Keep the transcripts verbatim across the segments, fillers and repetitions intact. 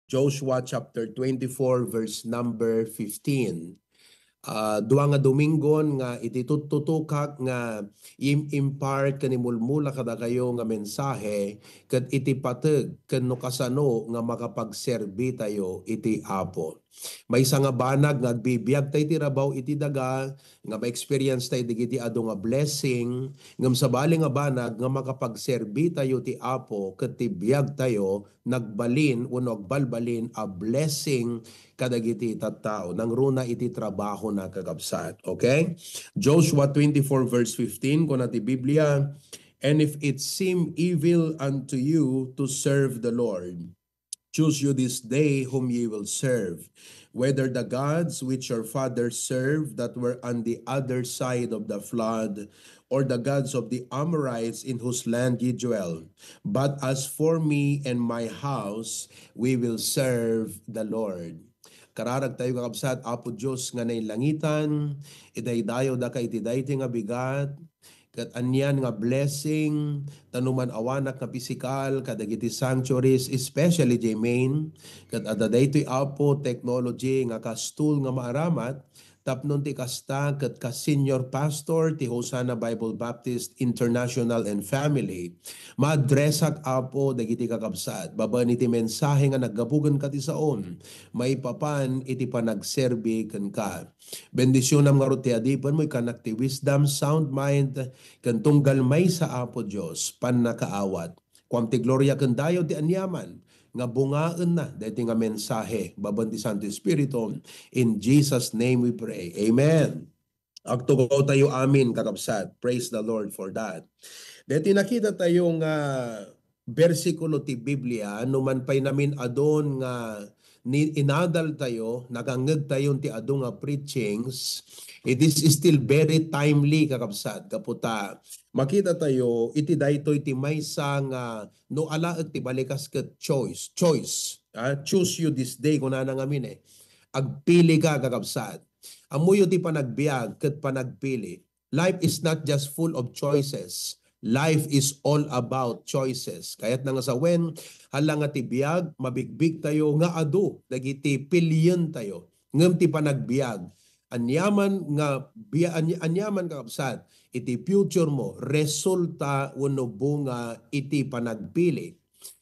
Joshua chapter twenty-four, verse number fifteen. Ah, dua nga Dominggon nga iti tuttutukak nga im-impart ken imulmula kadakayo nga mensahe ket iti pateg ken no kasano nga makapagserbi tayo iti Apo. Maysa nga banag nga agbibiag tay ti rabaw iti daga nga ma-experience tay dagiti adu nga blessing, ngem sabali nga banag nga makapagserbi tayo ti Apo ket ti biag tayo nagbalin wenno agbalbalin a blessing kadagiti tattao. Nangruna iti trabahona, kakabsat. Okay? Joshua twenty-four verse fifteen, kuna ti Biblia, "And if it seem evil unto you to serve the Lord, choose you this day whom ye will serve, whether the gods which your fathers served that were on the other side of the flood, or the gods of the Amorites in whose land ye dwell. But as for me and my house, we will serve the Lord." Kararag tayo, kakabsat, Apo Dios nga nailangitan, idaydayaw daka iti daytoy nga bigat, ket anian nga blessing, ta no man awanak nga pisikal kadagiti sanctuaries, especially J-Main, ket adda daytoy, Apo, technology nga kas tool nga maaramat, tapno ti kasta ket kas senior pastor ti Hosanna Bible Baptist International and Family, maadresak, Apo, dagiti kakabsat babaen iti mensahe nga naggapu kenka ti saom maipapan iti panagserbi kenka. Bendisionam ngarud ti adipenmo, ikkannak ti wisdom, sound mind, ken tunggal maysa, Apo Dios, pannakaawat. Kuam ti gloria ken dayaw ti aniaman nga bungaenna daytoy nga mensahe babaen ti Santo Espiritu. In Jesus' name we pray. Amen. Agtugaw tayo amin, kakabsat. Praise the Lord for that. Daytoy nakita tayo nga bersikulo ti Biblia, no man pay namin-adun nga ni-, inadal tayo, nakangngeg tayo ti adu nga preachings, it is still very timely, kakabsat. Gapu ta, makita tayo iti daytoy ti maysa nga no alaek ti balikas ket choice. Choice. Ah, choose you this day, kunana ngamin eh. Agpili ka, kakabsat. Ammoyo ti panagbiag ket panagpili. Life is not just full of choices. Life is all about choices. Kayatna nga sawen, hala nga ti biag, mabigbig tayo nga adu dagiti pilien tayo. Ngem ti panagbiag, aniaman nga bia-, ani-, aniaman, kakabsat, iti future mo, resulta wenno bunga iti panagpili.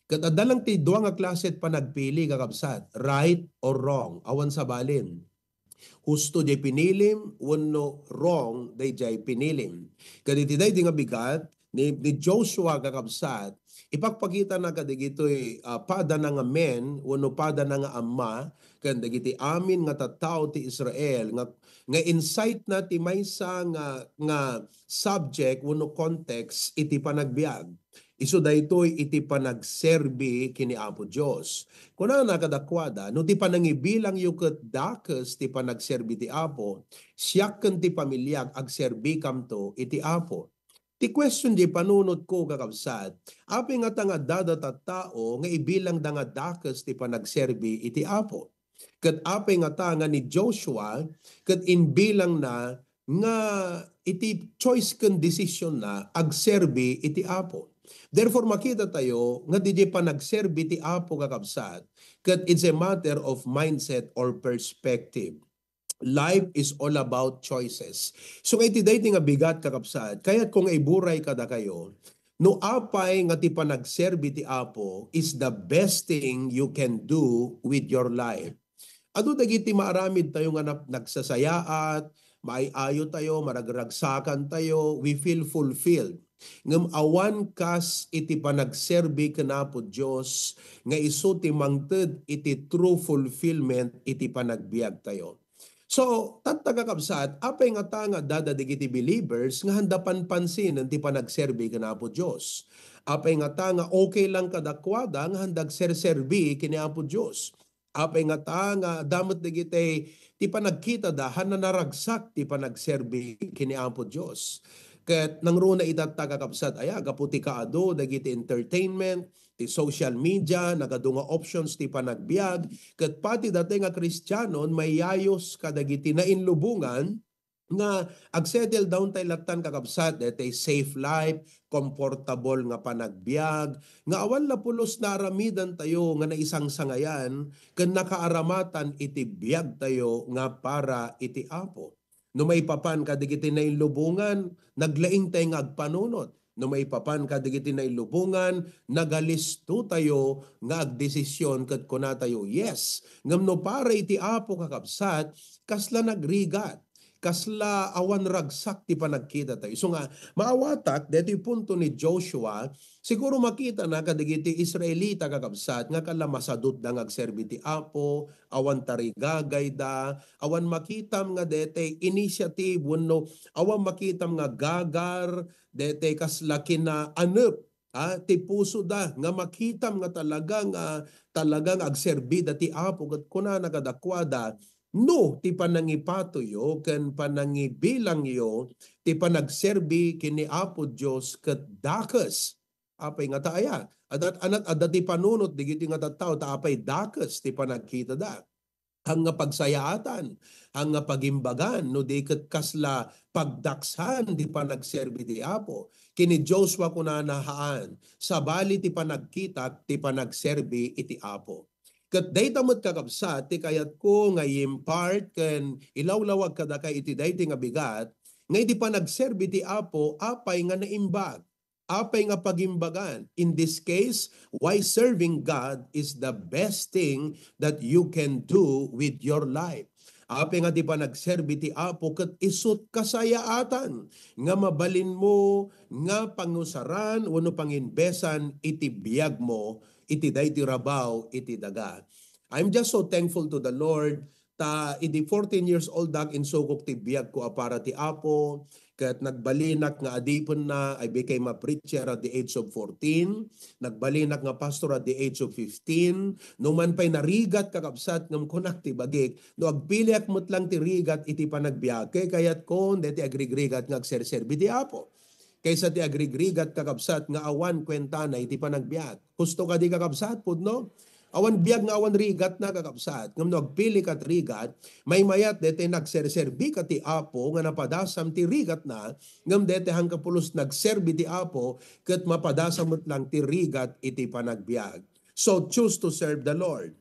Ket adda lang ti dua nga klase ti panagpili, kakabsat, right or wrong. Awan sabalin. Husto diay pinilim wenno wrong daydiay pinilim. Ket iti daydi nga bigat, ni, ni Joshua, kakabsat, ipakpakitana kadagitoy, ah, padana nga men wenno padana nga amma ken dagiti amin nga tattao ti Israel nga, nga insight na ti maysa nga, nga subject wenno context iti panagbiag. Isu daytoy iti panagserbi ken ni Apo Dios. Kunana kadakuada, "No ti panangibilangyo ket dakes ti panagserbi ti Apo, siak ken ti pamiliak agserbikamto iti Apo." Ti question diay panunotko, kakabsat, apay ngata nga addada tattao nga ibilangda nga dakes ti panagserbi iti Apo? Ket apay ngata nga ni Joshua ket imbilangna nga iti choice ken desisionna agserbi iti Apo? Therefore, makita tayo nga diay panagserbi ti Apo, kakabsat, ket it's a matter of mindset or perspective. Life is all about choices. So, nga iti daytoy nga bigat, kakabsat, kayatko nga iburay kadakayo, no apay nga ti panagserbi ti Apo is the best thing you can do with your life. Adu dagiti maaramid tayo nga nap-, nagsasayaat, maay-ayo tayo, maragragsakan tayo, we feel fulfilled. Ngem awan kas iti panagserbi ken Apo Dios nga isu ti mangted iti true fulfillment iti panagbiag tayo. So, tatta, kakabsat, apay ngata nga addada dagiti believers nga handa panpansinen ti panagserbi ken Apo Dios? Apay ngata nga okay lang kadakuada nga handa agserserbi ken ni Apo Dios? Apay ngata nga adda met dagiti ti panagkitada, haan a naragsak ti panagserbi ken ni Apo Dios? Ket nangruna itatta, kakabsat, aya, gapu ti kaadu dagiti entertainment, ti social media, nagadu nga options ti panagbiag, ket pati daytoy nga Kristiano maiyayos kadagiti nainlubongan, nga ag-settle down tay lattan, kakabsat, daytay safe life, comfortable nga panagbiag, nga awan la pulos nga aramidantayo nga naisangsangayan ken nakaaramatan iti biagtayo nga para iti Apo. No maipapan kadagiti nailubongan, naglaingtay nga agpanunot. No maipapan kadagiti nailubongan, nagalistotayo nga agdesisyon ket kunatayo, "Yes." Ngem no para iti Apo, kakabsat, kasla nagrigat, kasla awan ragsak ti panagkitatayo. Isu nga, maawatak, daytoy punto ni Joshua, siguro makitana kadagiti Israelita, kakabsat, nga kasla masadutda nga agserbi ti Apo, awan tarigagayda, awan makitam nga daytay initiative wenno awan makitam nga gagar, daytay kasla kinaanep, ah, ti pusoda nga makitam nga talaga nga, talaga nga agserbida ti Apo, ket kunana kadakuada, "No ti panangipatoyo ken panangibilangyo ti panagserbi ken ni Apo Dios ket dakes." Apay ngata aya? Adda, anat, adda ti panunot dagiti nga tattao ta apay dakes ti panagkitada? Haan nga pagsayaatan, haan nga pagimbagan, no di ket kasla pagdaksan ti panagserbi ti Apo. Ken ni Joshua kunana, "Haan, sabali ti panagkitak ti panagserbi iti Apo." Ket dayta met, kakabsat, ti kayatko nga i-impart ken ilawlawag kadakay iti daytoy nga bigat, nga iti panagserbi ti Apo, apay nga naimbag? Apay nga pagimbagan? In this case, why serving God is the best thing that you can do with your life. Apay nga ti panagserbi ti Apo ket isut kasayaatan nga mabalinmo nga pangusaran wenno panginbesan iti biagmo, iti daytoy rabaw iti daga. I'm just so thankful to the Lord ta idi fourteen years old ak, insukok ti biagko a para ti Apo, ket nagbalinak nga adipenna. I became a preacher at the age of fourteen. Nagbalinak nga pastor at the age of fifteen. Numan pay narigat, kakabsat, ngem kunak ti bagik, no agpiliak met lang ti rigat iti panagbiag, kaykayatkon daytoy agrigrigat nga agserserbi ti Apo. Kaysa ti agrigrigat, kakabsat, nga awan kuentana iti panagbiag. Husto kadi, kakabsat, pudno? Awan biag nga awan rigatna, kakabsat. Ngem no agpilika ti rigat, maymayat daytoy nagserserbika ti Apo nga napadasam ti rigatna, ngem daytoy haan ka pulos nagserbi ti Apo ket mapadasam met lang ti rigat iti panagbiag. So choose to serve the Lord.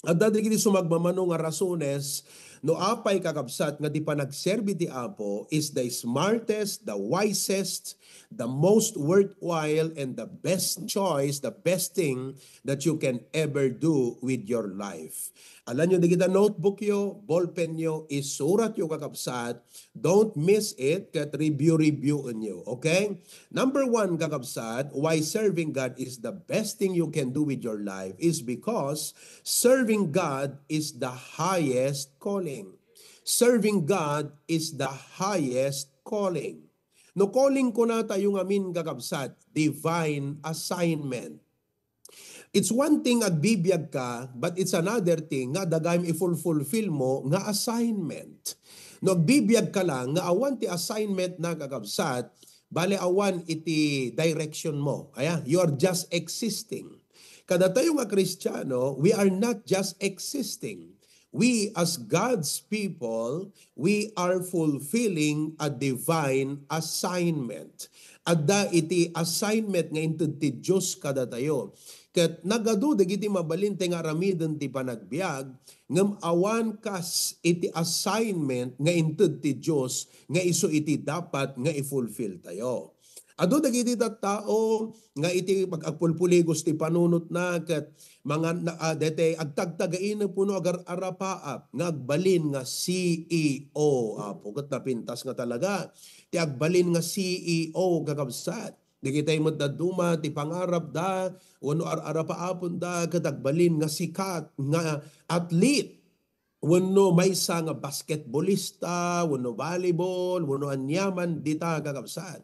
Adda dagiti sumagmamano nga rasones no apay, kakabsat, nga ti panagserbi ti Apo is the smartest, the wisest, the most worthwhile, and the best choice, the best thing that you can ever do with your life. Alanyo dagita notebookyo, ballpenyo, isuratyo, kakabsat, don't miss it, ket review-review-enyo, okay? Number one, kakabsat, why serving God is the best thing you can do with your life is because serving God is the highest calling. Serving God is the highest calling. No calling kunatayo ngamin, kakabsat, divine assignment. It's one thing agbibiag ka, but it's another thing nga adda gayam ifulfulfil mo nga assignment. No agbibiag ka lang nga awan ti assignment na, kakabsat, bale awan iti direction mo. Aya, you are just existing. Kadatayo nga Kristiano, we are not just existing. We, as God's people, we are fulfilling a divine assignment. Adda iti assignment nga inted ti Dios kadatayo. Ket nagadu dagiti mabalin ti nga aramiden ti panagbiag, ngem awan kas iti assignment nga inted ti Dios nga isu iti dapat nga ifulfil tayo. Adu dagiti tattao nga iti pag-, agpulpuligos ti panunotna ket mangan-, na, ah, daytoy agtagtagainep wenno agar-arapaap nga agbalin nga C E O, Apo, ket napintas nga talaga ti agbalin nga C E O, kakabsat. Dagitay met dadduma ti pangarapda wenno ar-arapaapenda ket agbalin nga sikat nga athlete wenno maysa nga basketballista, wenno volleyball, wenno aniaman dita, kakabsat.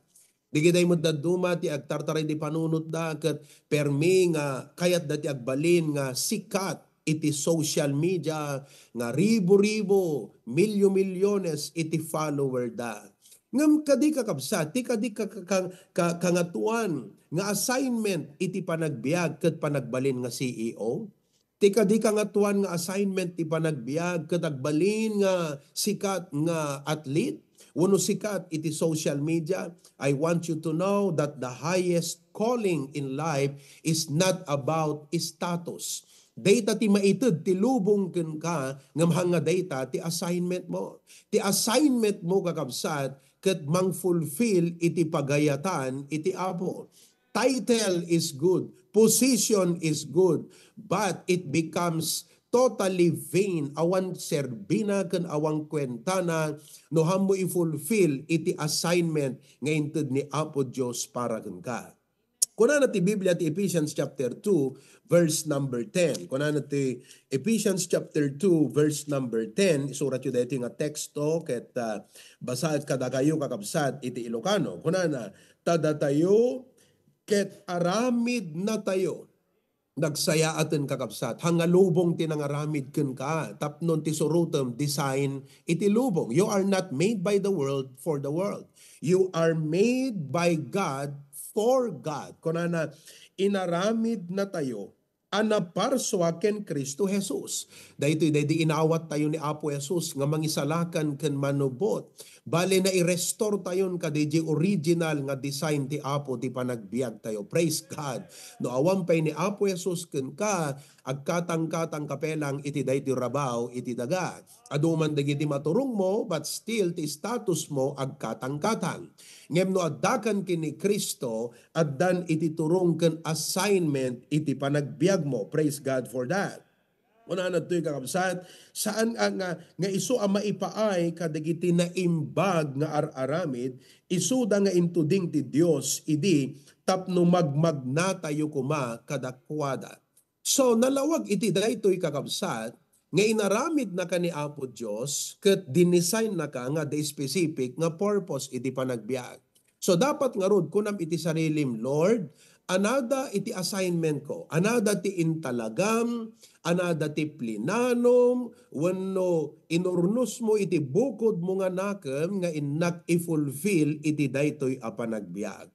Dagitay met dadduma ti agtartaray ti panunotda ket permi nga kayatda ti agbalin nga sikat iti social media, nga ribu-ribu, milyo-milyones iti follower da. Ngem kadi, kakabsat, ti kadi ka-, ka-, ka-, ka-, kangatuan nga assignment iti panagbiag ket panagbalin nga C E O? Ti kadi kangatuan nga assignment ti panagbiag ket agbalin nga sikat nga athlete? wenno sikat iti social media, I want you to know that the highest calling in life is not about status. Dayta ti maited ti lubong kenka, ngem hanga dayta ti assignment mo. Ti assignment mo, kakabsat, ket mangfulfill iti pagayatan iti Apo. Title is good, position is good, but it becomes totally vain. Awan serbina ken awan kuentana no hammo i-fulfill iti assignment nga inted ni Apo Dios para kenka. Kunana ti Biblia ti Ephesians chapter two, verse number ten. Kunana ti Ephesians chapter two, verse number ten. Isuratyo daytoy nga teksto ket, ah, basaek kadakayo, kakabsat, iti Ilocano. Kunana, "Ta datayo ket aramidnatayo." Nagsayaaten, kakabsat, hanga lubong ti nangaramid kenka, tapno ti surotem, design iti lubong. You are not made by the world for the world. You are made by God for God. Kunana, inaramidnatayo a naparsua ken Cristo Jesus. Daytoy daydi inawattayo ni Apo Jesus nga mangisalakan ken manubot. Bale, nai-restore tayon kadi di original nga design ti Apo ti panagbiagtayo. Praise God. No awan pay ni Apo Jesus kenka, agkatangkatang ka pelang iti daytoy rabaw iti daga. Adu man dagiti maturongmo, but still ti statusmo agkatangkatang. Ngem no addakan ken ni Cristo, addan iti turong ken assignment iti panagbiagmo. Praise God for that. Kunana daytoy, kakabsat, saan a nga, nga isu a maipaay kadagiti naimbag nga ar-aramid, isuda nga intuding ti Dios idi tapno magmagnatayo koma kadakuada. So, nalawag iti daytoy, kakabsat, nga inaramidnaka ni Apo Dios ket dinessignnaka nga the specific nga purpose iti panagbiag. So, dapat ngarud kunam iti sarilim, "Lord, anada iti assignment ko, anada ti intalagam, anada ti plinanom, wenno inurnosmo iti bukodmo nga nakem nga innak i-fulfill iti daytoy a panagbiag."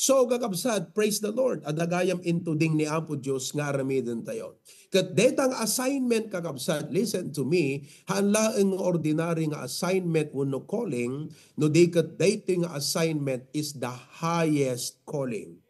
So, kakabsat, praise the Lord, adda gayam intuding ni Apo Dios nga aramidentayo. Ket dayta nga assignment, kakabsat, listen to me, haan laeng nga ordinary nga assignment wenno calling, no di ket daytoy nga assignment is the highest calling.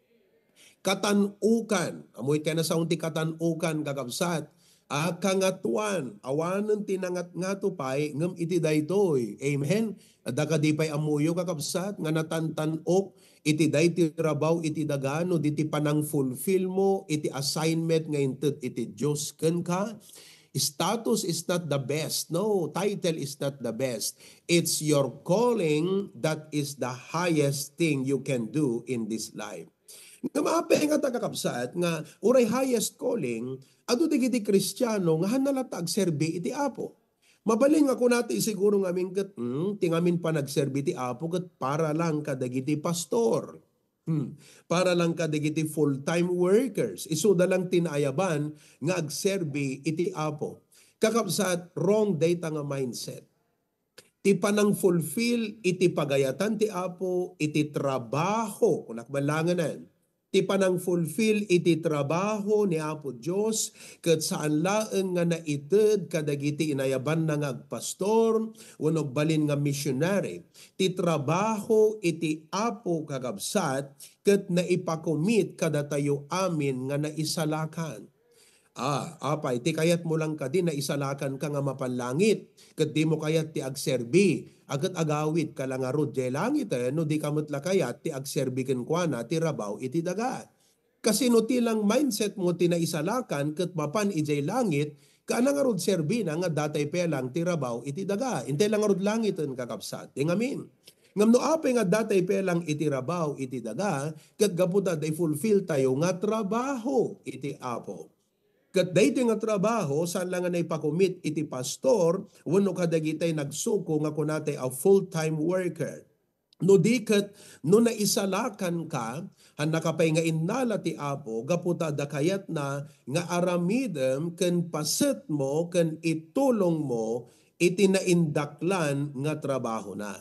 Katan-okan. Ammoyo ti nasaon ti katan-okan, kakabsat. A, kangatoan, awanen ti nangatngato pay ngem iti daytoy. Amen? Adda kadi pay ammoyo, kakabsat, nga natantan-ok iti daytoy rabaw iti daga no di ti panang-fulfillmo iti assignment nga inted iti Dios kenka? Status is not the best. No, title is not the best. It's your calling that is the highest thing you can do in this life. Nga maapay nga ta, kakabsat, nga uray highest calling, adu dagiti Kristiano nga haan na latta agserbi iti Apo. Mabalin nga kunata siguro ngamin ket, hmm, ti ngamin panagserbi ti Apo ket para lang kadagiti pastor. Hmm. Para lang kadagiti full-time workers. Isuda lang ti naayaban nga agserbi iti Apo. Kakabsat, wrong dayta nga mindset. Ti panang-fulfill iti pagayatan ti Apo iti trabaho, kunak man langanan. Ti panang-fulfill iti trabaho ni Apo Dios ket saan laeng nga naited kadagiti inayabanna nga agpastor wenno agbalin nga missionary. Ti trabaho iti Apo, kakabsat, ket naipakomit kadatayo amin nga naisalakan. Ah, apay, ti kayatmo lang kadi naisalakanka nga mapan langit, ket dimo kayat ti agserbi, a ket agawidka la ngarud diay langit, eh, no dika met la kayat ti agserbi kenkuana ti rabaw iti daga. Kasino ti lang mindsetmo ti naisalakan ket mapan idiay langit, kaana ngarud serbina nga datay pelang ti rabaw iti daga? Intay la ngarud langiten, kakabsat, ti ngamin. Ngem no apay nga datay pelang iti rabaw iti daga, ket gapu ta adda i-fulfill tayo nga trabaho iti Apo. Ket daytoy nga trabaho, saan la nga naipakomit iti pastor wenno kadagitay nagsuko nga kunatay a full-time worker. No di ket, no naisalakanka, hannaka pay nga innala ti Apo gapu ta adda kayatna nga aramidem ken pasetmo ken itulongmo iti naindaklan nga trabahona.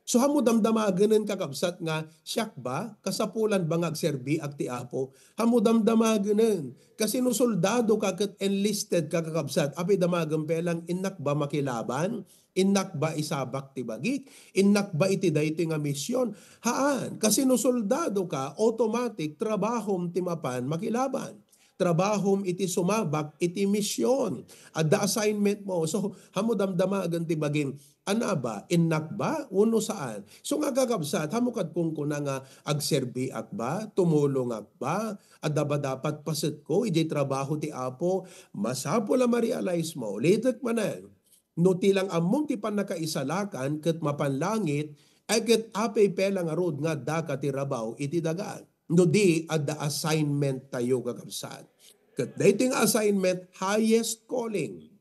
So, hammo damdamagenen, kakabsat, nga, "Siak ba? Kasapulan ba nga agserbiak ti Apo?" Hammo damdamagenen. Kasino soldado ka ket enlisted ka, kakabsat, apay damagem pelang, "Innak ba makilaban?" Innak ba isabak ti bagik? Innak ba iti daytoy nga mision? Haan. Kasi no soldado ka, automatic, trabahom ti mapan makilaban. Trabahom iti sumabak iti mision. Adda assignment mo. So, hamo damdamagen ti bagim, "Ana ba? Innak ba? Wenno saan?" So nga, kakabsat, hamo kad kunkuna nga, "Agserbiak ba? Tumulongak ba? Adda ba dapat pasetko idiay trabaho ti Apo?" Masapul a ma-realize mo. Ulitek manen, no ti lang ammom ti pannakaisalakan ket mapan langit, ay ket apay pay la ngarud nga addaka ti rabaw iti daga? No di, adda assignment tayo, kakabsat. Ket daytoy nga assignment, highest calling.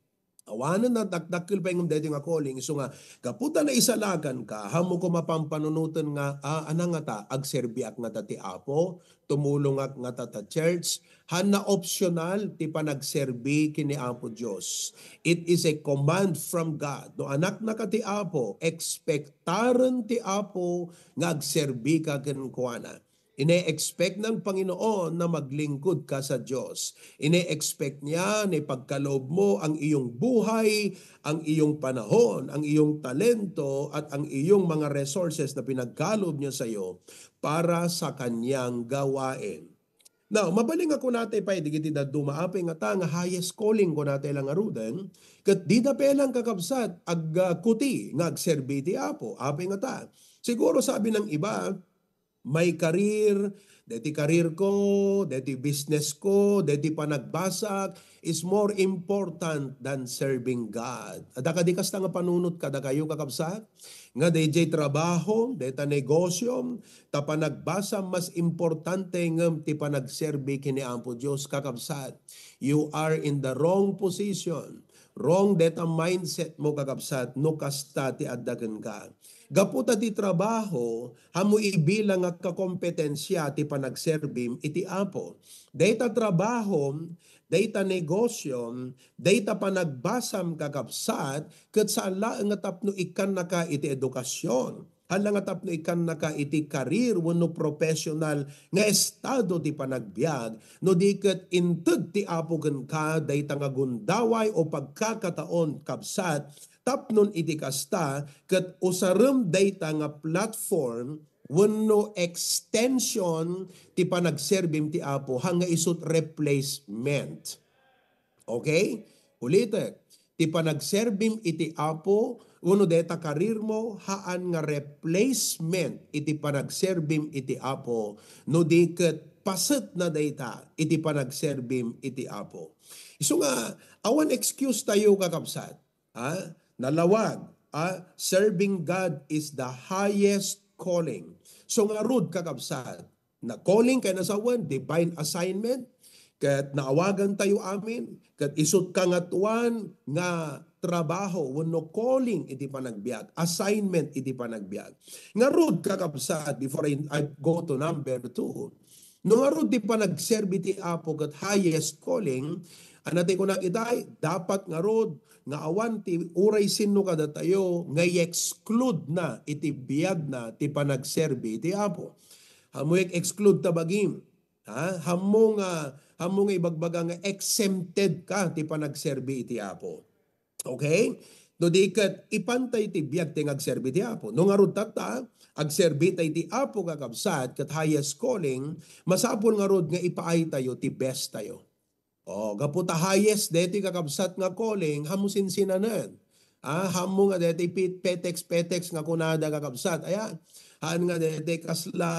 Awanen a dakdakkel pay ngem daytoy nga calling. Isu nga, gapu ta naisalakan ka, hamo ko mapampanunoten nga, ah, ana ngata, agserbiak ngata ti Apo, tumulongak ngata ta church, haan a optional ti panagserbi ken ni Apo Dios. It is a command from God. No anaknaka ti Apo, ekspektaren ti Apo nga agserbika kenkuana. Ine-expect ng Panginoon na maglingkod ka sa Dios. Ine-expect niya na ipagkaloob mo ang iyong buhay, ang iyong panahon, ang iyong talento, at ang iyong mga resources na pinagkaloob niya sa iyo para sa kanyang gawain. Now, mabalin nga kunatay pay dagiti dadduma, apay ngata nga highest calling kunatay la ngaruden, ket dida pay lang, kakabsat, agkuti nga agserbi ti Apo. Apay ngata? Siguro sabi ng iba, "My career, deti career ko, deti business ko, deti panagbasak is more important than serving God." Adda kadi kasta nga panunot kadakayo, kakabsat? Nga dayjay trabaho, dayta negosyo, ta panagbasa, mas importante ngem ti panagserbi ken ni Apo Dios, kakabsat. You are in the wrong position. Wrong dayta mindset mo, kakabsat, no kasta ti adda kenka. Gapu ta ti trabaho, hamo ibilang nga kakompetensia ti panagserbim iti Apo. Dayta trabaho, dayta negosyo, dayta panagbasam, kakabsat, ket saan laeng nga tapno ikkannaka iti edukasion. Haan la nga tapno ikkannaka iti career wenno professional nga estado ti panagbiag, no di ket inted ti Apo kenka dayta nga gundaway o pagkakataon, kabsat, tapnon iti kasta ket usarem dayta nga platform wenno extension ti panagserbim ti Apo, haan nga isut replacement. Okay? Ulitek, ti panagserbim iti Apo, wenno dayta career mo, haan nga replacement iti panagserbim iti Apo, no di ket paset na dayta iti panagserbim iti Apo. Isu nga, awan excuse tayo, kakabsat. Ha? Nalawag, ha? Serving God is the highest calling. So ngarud, kakabsat, na calling kay nasawen, divine assignment, ket naawagan tayo amin, ket isut kangatuan nga trabaho wenno calling iti panagbiag, assignment iti panagbiag. Ngarud, kakabsat, before I, I go to number two, no ngarud ti panagserbi ti Apo ket highest calling, ania ti kunak itay, dapat ngarud nga awan ti uray sinno kadatayo nga i-exclude na iti biagna ti panagserbi ti Apo. Hammo nga exclude ta bagim. Ha? Hammo nga, hammo nga ibagbaga nga exempted ka ti panagserbi iti Apo. Okay? No di ket, ipantay ti biag ti nga agserbi ti Apo. No ngarud tatta, agserbi tay ti Apo, kakabsat, ket highest calling, masapul ngarud nga ipaay tayo ti best tayo. Oh, gapu ta highest deti, kakabsat, nga calling, hammo sinsinanen. Ah, hammo nga deti pit-, petex-petex nga kunada, kakabsat. Aya, haan nga deti kasla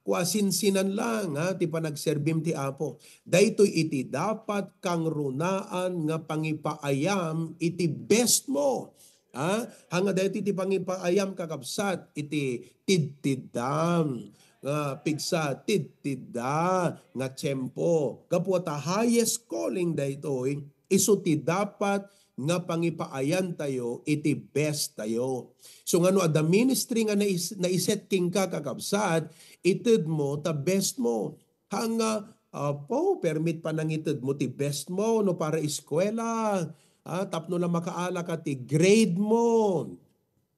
kua, sinsinan lang, ha, ti panagserbim ti Apo. Daytoy iti dapat kangrunaan nga pangipaayam iti best mo. Ha? Haan nga deti ti pangipaayam, kakabsat, iti tidtiddam nga pigsa, tidtidda nga tiempo. Gapu ta highest calling daytoy, isu ti dapat nga pangipaayantayo iti best tayo. So, nga no adda ministry nga nais-, naiset kenka, kakabsat, ited mo ta best mo. Haan nga, apo, permit panangited mo ti best mo no para eskwela, ah, tapno la makaala ka ti grade mo.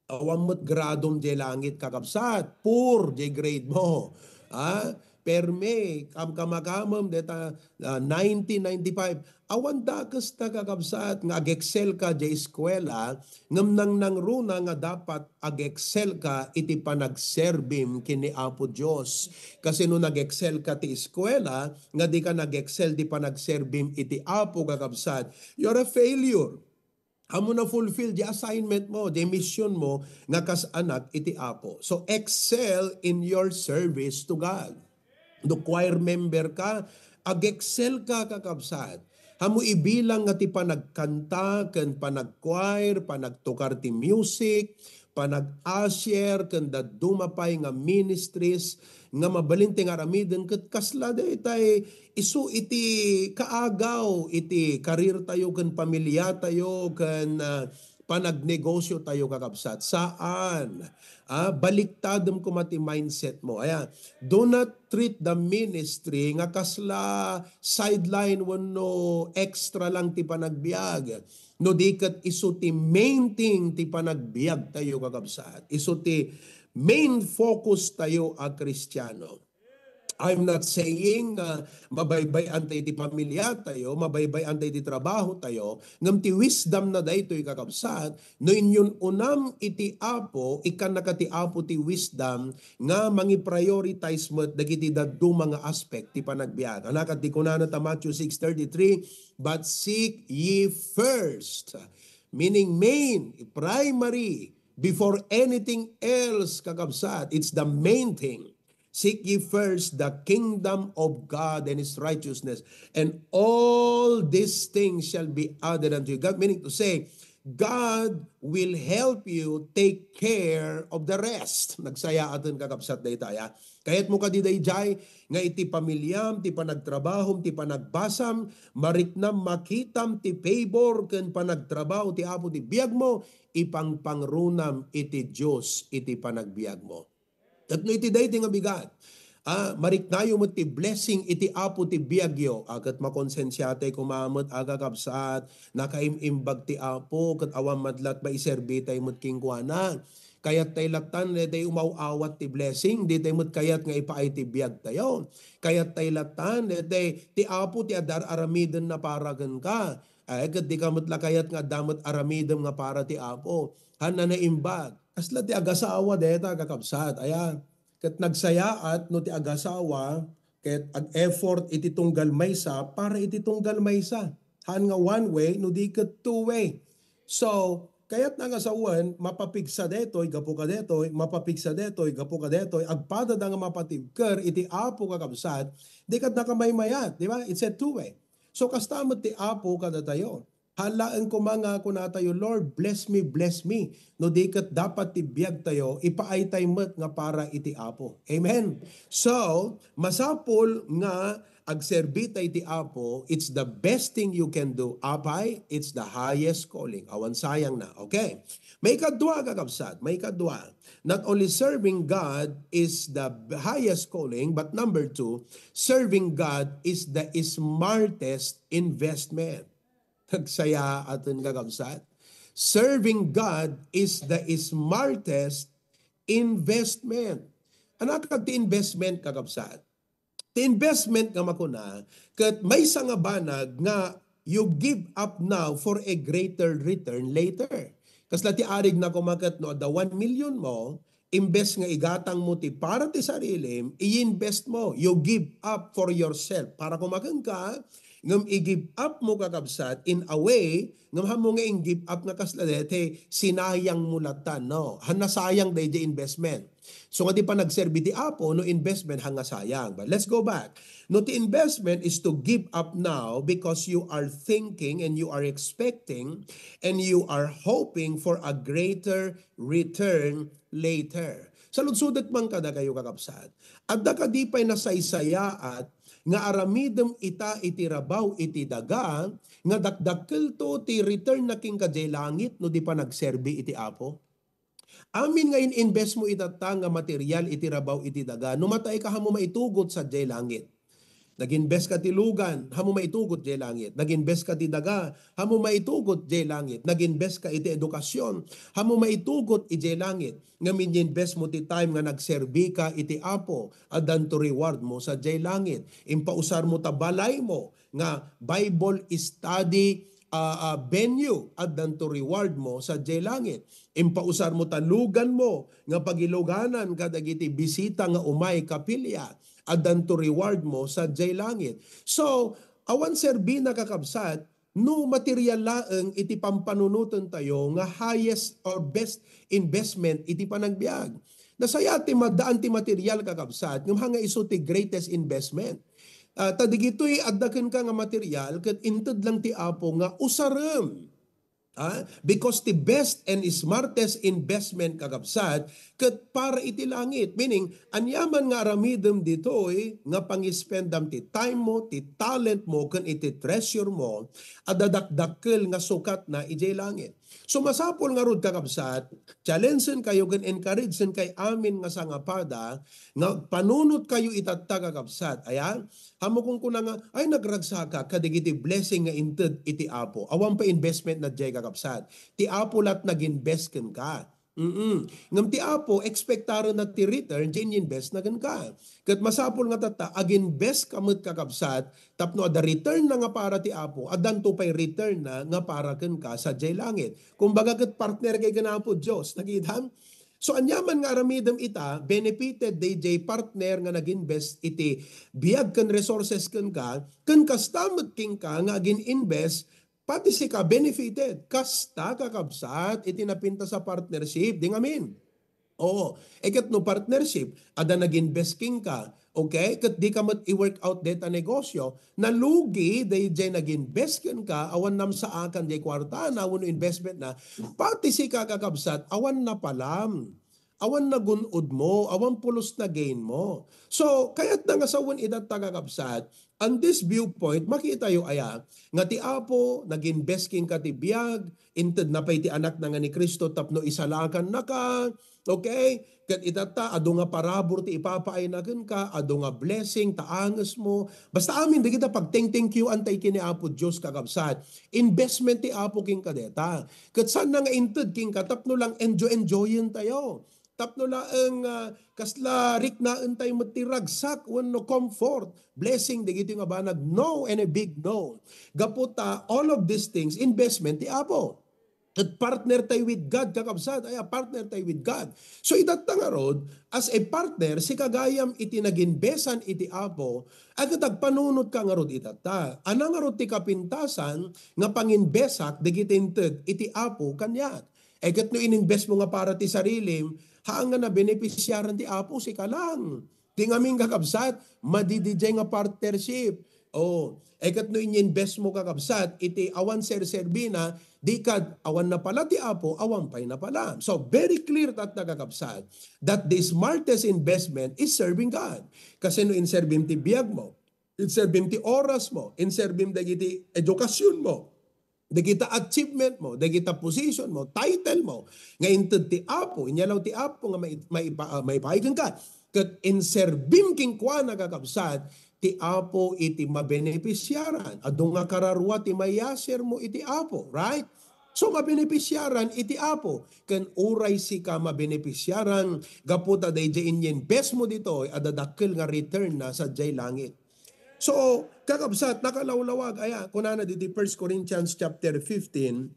Awan met gradom jay langit, kakabsat. Poor jay grade mo. Ah, permi, kamkamakamem deta, ah, ninety, ninety-five. Awan dakes ta, kakabsat, nga ag-excel ka diay eskuela, ngem nangnangruna nga dapat ag-excel ka iti panagserbim ken ni Apo Dios. Kasi no nag-excel ka ti eskuela, nga di ka nag-excel ti panagserbim iti Apo, kakabsat, you're a failure. Amo na fulfill di assignment mo, di mission mo nga kas anak iti Apo. So excel in your service to God. No choir member ka, ag-excel ka, kakabsat. Amo ibilang nga ti panagkanta ken panag-choir, panagtukar ti music, panag-usher, ken dadduma pay nga ministries nga mabalin ti nga aramiden ket kasla daytay isu iti kaagaw iti career tayo ken pamilya tayo ken, ah, panagnegosyo tayo, kakabsat. Saan. Ah, baliktadem koma ti mindset mo. Aya, do not treat the ministry nga kasla sideline wenno extra lang ti panagbiag. No di ket isu ti main thing ti panagbiag tayo, kakabsat. Isu ti main focus tayo a Kristiano. I'm not saying nga mabaybay-an tayo ti pamilya tayo, mabaybay-an tayo ti trabaho tayo, ngem ti wisdom na daytoy, kakabsat, no inyun-unam iti Apo, ikkannaka ti Apo ti wisdom nga mangi-prioritize met dagiti dadduma nga aspect ti panagbiag. Ania ket ti kunana ta Matthew six thirty-three, "But seek ye first," meaning main, primary, before anything else, kakabsat. It's the main thing. "Seek ye first the kingdom of God and His righteousness, and all these things shall be added unto you." God, meaning to say, God will help you take care of the rest. Nagsayaaten, kakabsat, daytay, ah. Kayatmo kadi daydiay nga iti pamilyam, ti panagtrabahom, ti panagbasam, mariknam makitam ti favor ken panagtrabaho ti Apo ti biagmo, ipangpangrunam iti Dios iti panagbiagmo. Tapno iti daydi nga bigat, ah, mariknayo met ti blessing iti Apo ti biagyo. Ah, ket makonsensiatay koma met, ah, kakabsat, nakaim-imbag ti Apo, ket awan met latta maiserbitay met kenkuana. Kayattay lattan, daytay umaw-awat ti blessing, ditay met kayat nga ipaay ti biag tayo. Kayattay lattan, daytay ti Apo ti adda ar-aramidenna para kenka. Ay, ket di ka met la kayat nga adda met aramidem nga para ti Apo. Haan a naimbag. Kasla ti agasawa dayta, kakabsat. Aya, ket nagsayaat no ti agasawa ket ag-effort iti tunggal maysa para iti tunggal maysa. Haan nga one way, no di ket two way. So, kayat na nga sawen, mapapigsa daytoy, gapu kadaytoy, mapapigsa daytoy, gapu kadaytoy, agpadada nga mapatibker iti Apo, kakabsat, di ket nakamaymayat, di ba? It's a two way. So, kasta met ti Apo kadatayo. Haan laeng koma nga kunatayo, "Lord, bless me, bless me." No di ket dapat ti biag tayo, ipaaytay met nga para iti Apo. Amen? So, masapul nga agserbi tay ti Apo, it's the best thing you can do. Apay, it's the highest calling. Awan sayang na. Okay. Maikadua, kakabsat, maikadua. Not only serving God is the highest calling, but number two, serving God is the smartest investment. Nagsayaaten, kakabsat. Serving God is the smartest investment. Ania ket ti investment, kakabsat? Ti investment nga makuna, ket maysa nga banag nga you give up now for a greater return later. Kasla ti arig na koma ket no adda one million mo, imbes nga igatang mo ti para ti sarilim, i-invest mo. You give up for yourself. Para koma kenka, ngem i-give up mo, kakabsat, in a way, ngem haan mo nga in-give up nga kasla dayta, sinayang mo latta, no? Haan nasayang daydi investment. So nga di panagserbi ti Apo, no investment, haan nga sayang. But let's go back. No, ti investment is to give up now because you are thinking and you are expecting and you are hoping for a greater return later. Saludsodek man kadakayo, kakabsat. Adda kadi pay nasaysayaat nga aramidem ita iti rabaw iti daga, nga dakdakkelto ti return na kenka diay langit no di panagserbi iti Apo? Amin nga in-invest mo itatta nga material iti rabaw iti daga, no matay ka, haan mo maitugot sadiay langit. Nag-invest ka ti lugan, haanmo maitugot jay langit. Nag-invest ka ti daga, haanmo maitugot jay langit. Nag-invest ka iti edukasion, haanmo maitugot ijay langit. Ngem in-invest mo ti time nga nagserbi ka iti Apo, addanto reward mo sadiay langit. Impausar mo ta balay mo nga Bible study, ah, ah, venue, addanto reward mo sadiay langit. Impausar mo ta lugan mo nga pagiluganan kadagiti bisita nga umay kapilya, addanto reward mo sadiay langit. So, awan serbina, kakabsat, no material laeng iti pampanunotentayo nga highest or best investment iti panagbiag. Nasayaat ti maddaan ti material, kakabsat, ngem haan nga isu ti greatest investment. Ah, ta digitoy adda kenka nga material, ket inted lang ti Apo nga usarem. Ah, because the best and smartest investment, kakabsat, ket para iti langit. Meaning, aniaman nga aramidem ditoy nga pangispendam ti time mo, ti talent mo, ken iti treasure mo, adda dakdakkel nga sukatna idiay langit. So, masapul ngarud, kakabsat, challenge-en kayo ken encourage-en kay amin nga sangapada nga panunot kayo itatta, kakabsat. Aya, haanmo kunkuna nga, "Ay, nagragsakak kadagiti blessing nga inted iti Apo." Awan pay investment na jay, kakabsat. Ti Apo la't nag-invest kenka. Mm. Ngem ti Apo, expectarenna ti return, jay in-invest na kenka. Ket masapul nga tatta, ag-invest ka met, kakabsat, tapno adda return na nga para ti Apo, addanto pay return na nga para kenka sadiay langit. Kumbaga, ket partner kay ken Apo Dios, nakitam? So, aniaman nga aramidem ita, benefited dayjay partner nga nag-invest iti biag ken resources kenka, ken kasta met kenka nga agin-invest, pati sika benefited. Kasta, kakabsat, iti napintas a partnership, di ngamin. Oo. E ket no partnership, adda nag-invest kenka, okay? Ket di ka met i-work out deta negosyo, nalugi dayjay nag-invest kenka, awan namsaakan jay kuartana wenno investment na, pati sika, kakabsat, awan napalam, awan nagun-od mo, awan pulos na gain mo. So, kayatna nga sawen itatta, kakabsat, on this viewpoint, makitayo aya nga ti Apo nag-invest kenka ti biag, intedna pay ti Anakna nga ni Cristo tapno isalakannaka, okay? Ket itatta, adu nga parabur ti ipapaayna kenka, adu nga blessing, ta angesmo. Basta amin dagita pagtengtengkiuan tay ken ni Apo Dios, kakabsat. Investment ti Apo kenka deta. Ket saanna nga inted kenka tapno lang enjoy-enjoyen tayo. Tapno laeng, ah, kasla riknaen tayo met ti ragsak wenno comfort, blessing dagiti nga banag. No, and a big no. Gapu ta all of these things, investment ti Apo. Ket partner tayo with God, kakabsat. Ay, partner tayo with God. So, itatta ngarud, as a partner, sika gayam iti nag-investan iti Apo, ay ket agpanunot ka ngarud itatta. Ania ngarud ti kapintasan nga panginvestak dagiti inted iti Apo kaniak? E ket no ininvest mo nga para ti sarilim, haan nga nabenepisiaran ti Apo, sika lang. Ti ngamin, kakabsat, madi dayjay nga partnership. Oh, e ket no ininvest mo, kakabsat, iti awan serserbina, di kad awan napala ti Apo, awan pay napala. So, very clear tatta, kakabsat, that the smartest investment is serving God. Kasi no inserbim ti biag mo, inserbim ti oras mo, inserbim dagiti edukasion mo, dagita achievement mo, dagita position mo, title mo, nga inted ti Apo, inyalaw ti Apo nga mai-, maipa-, ah, maipaay kenka. Ket inserbim kenkuana, kakabsat, ti Apo iti mabenepisiaran. Adu nga kararua ti mayasir mo iti Apo, right? So, mabenepisiaran iti Apo. Ken uray sika mabenepisiaran, gapu ta dayjay inyinvest mo ditoy, adda dakkel nga return na sadiay langit. So, kakabsat, nakalawlawag, aya, kunana ditoy First Corinthians chapter fifteen,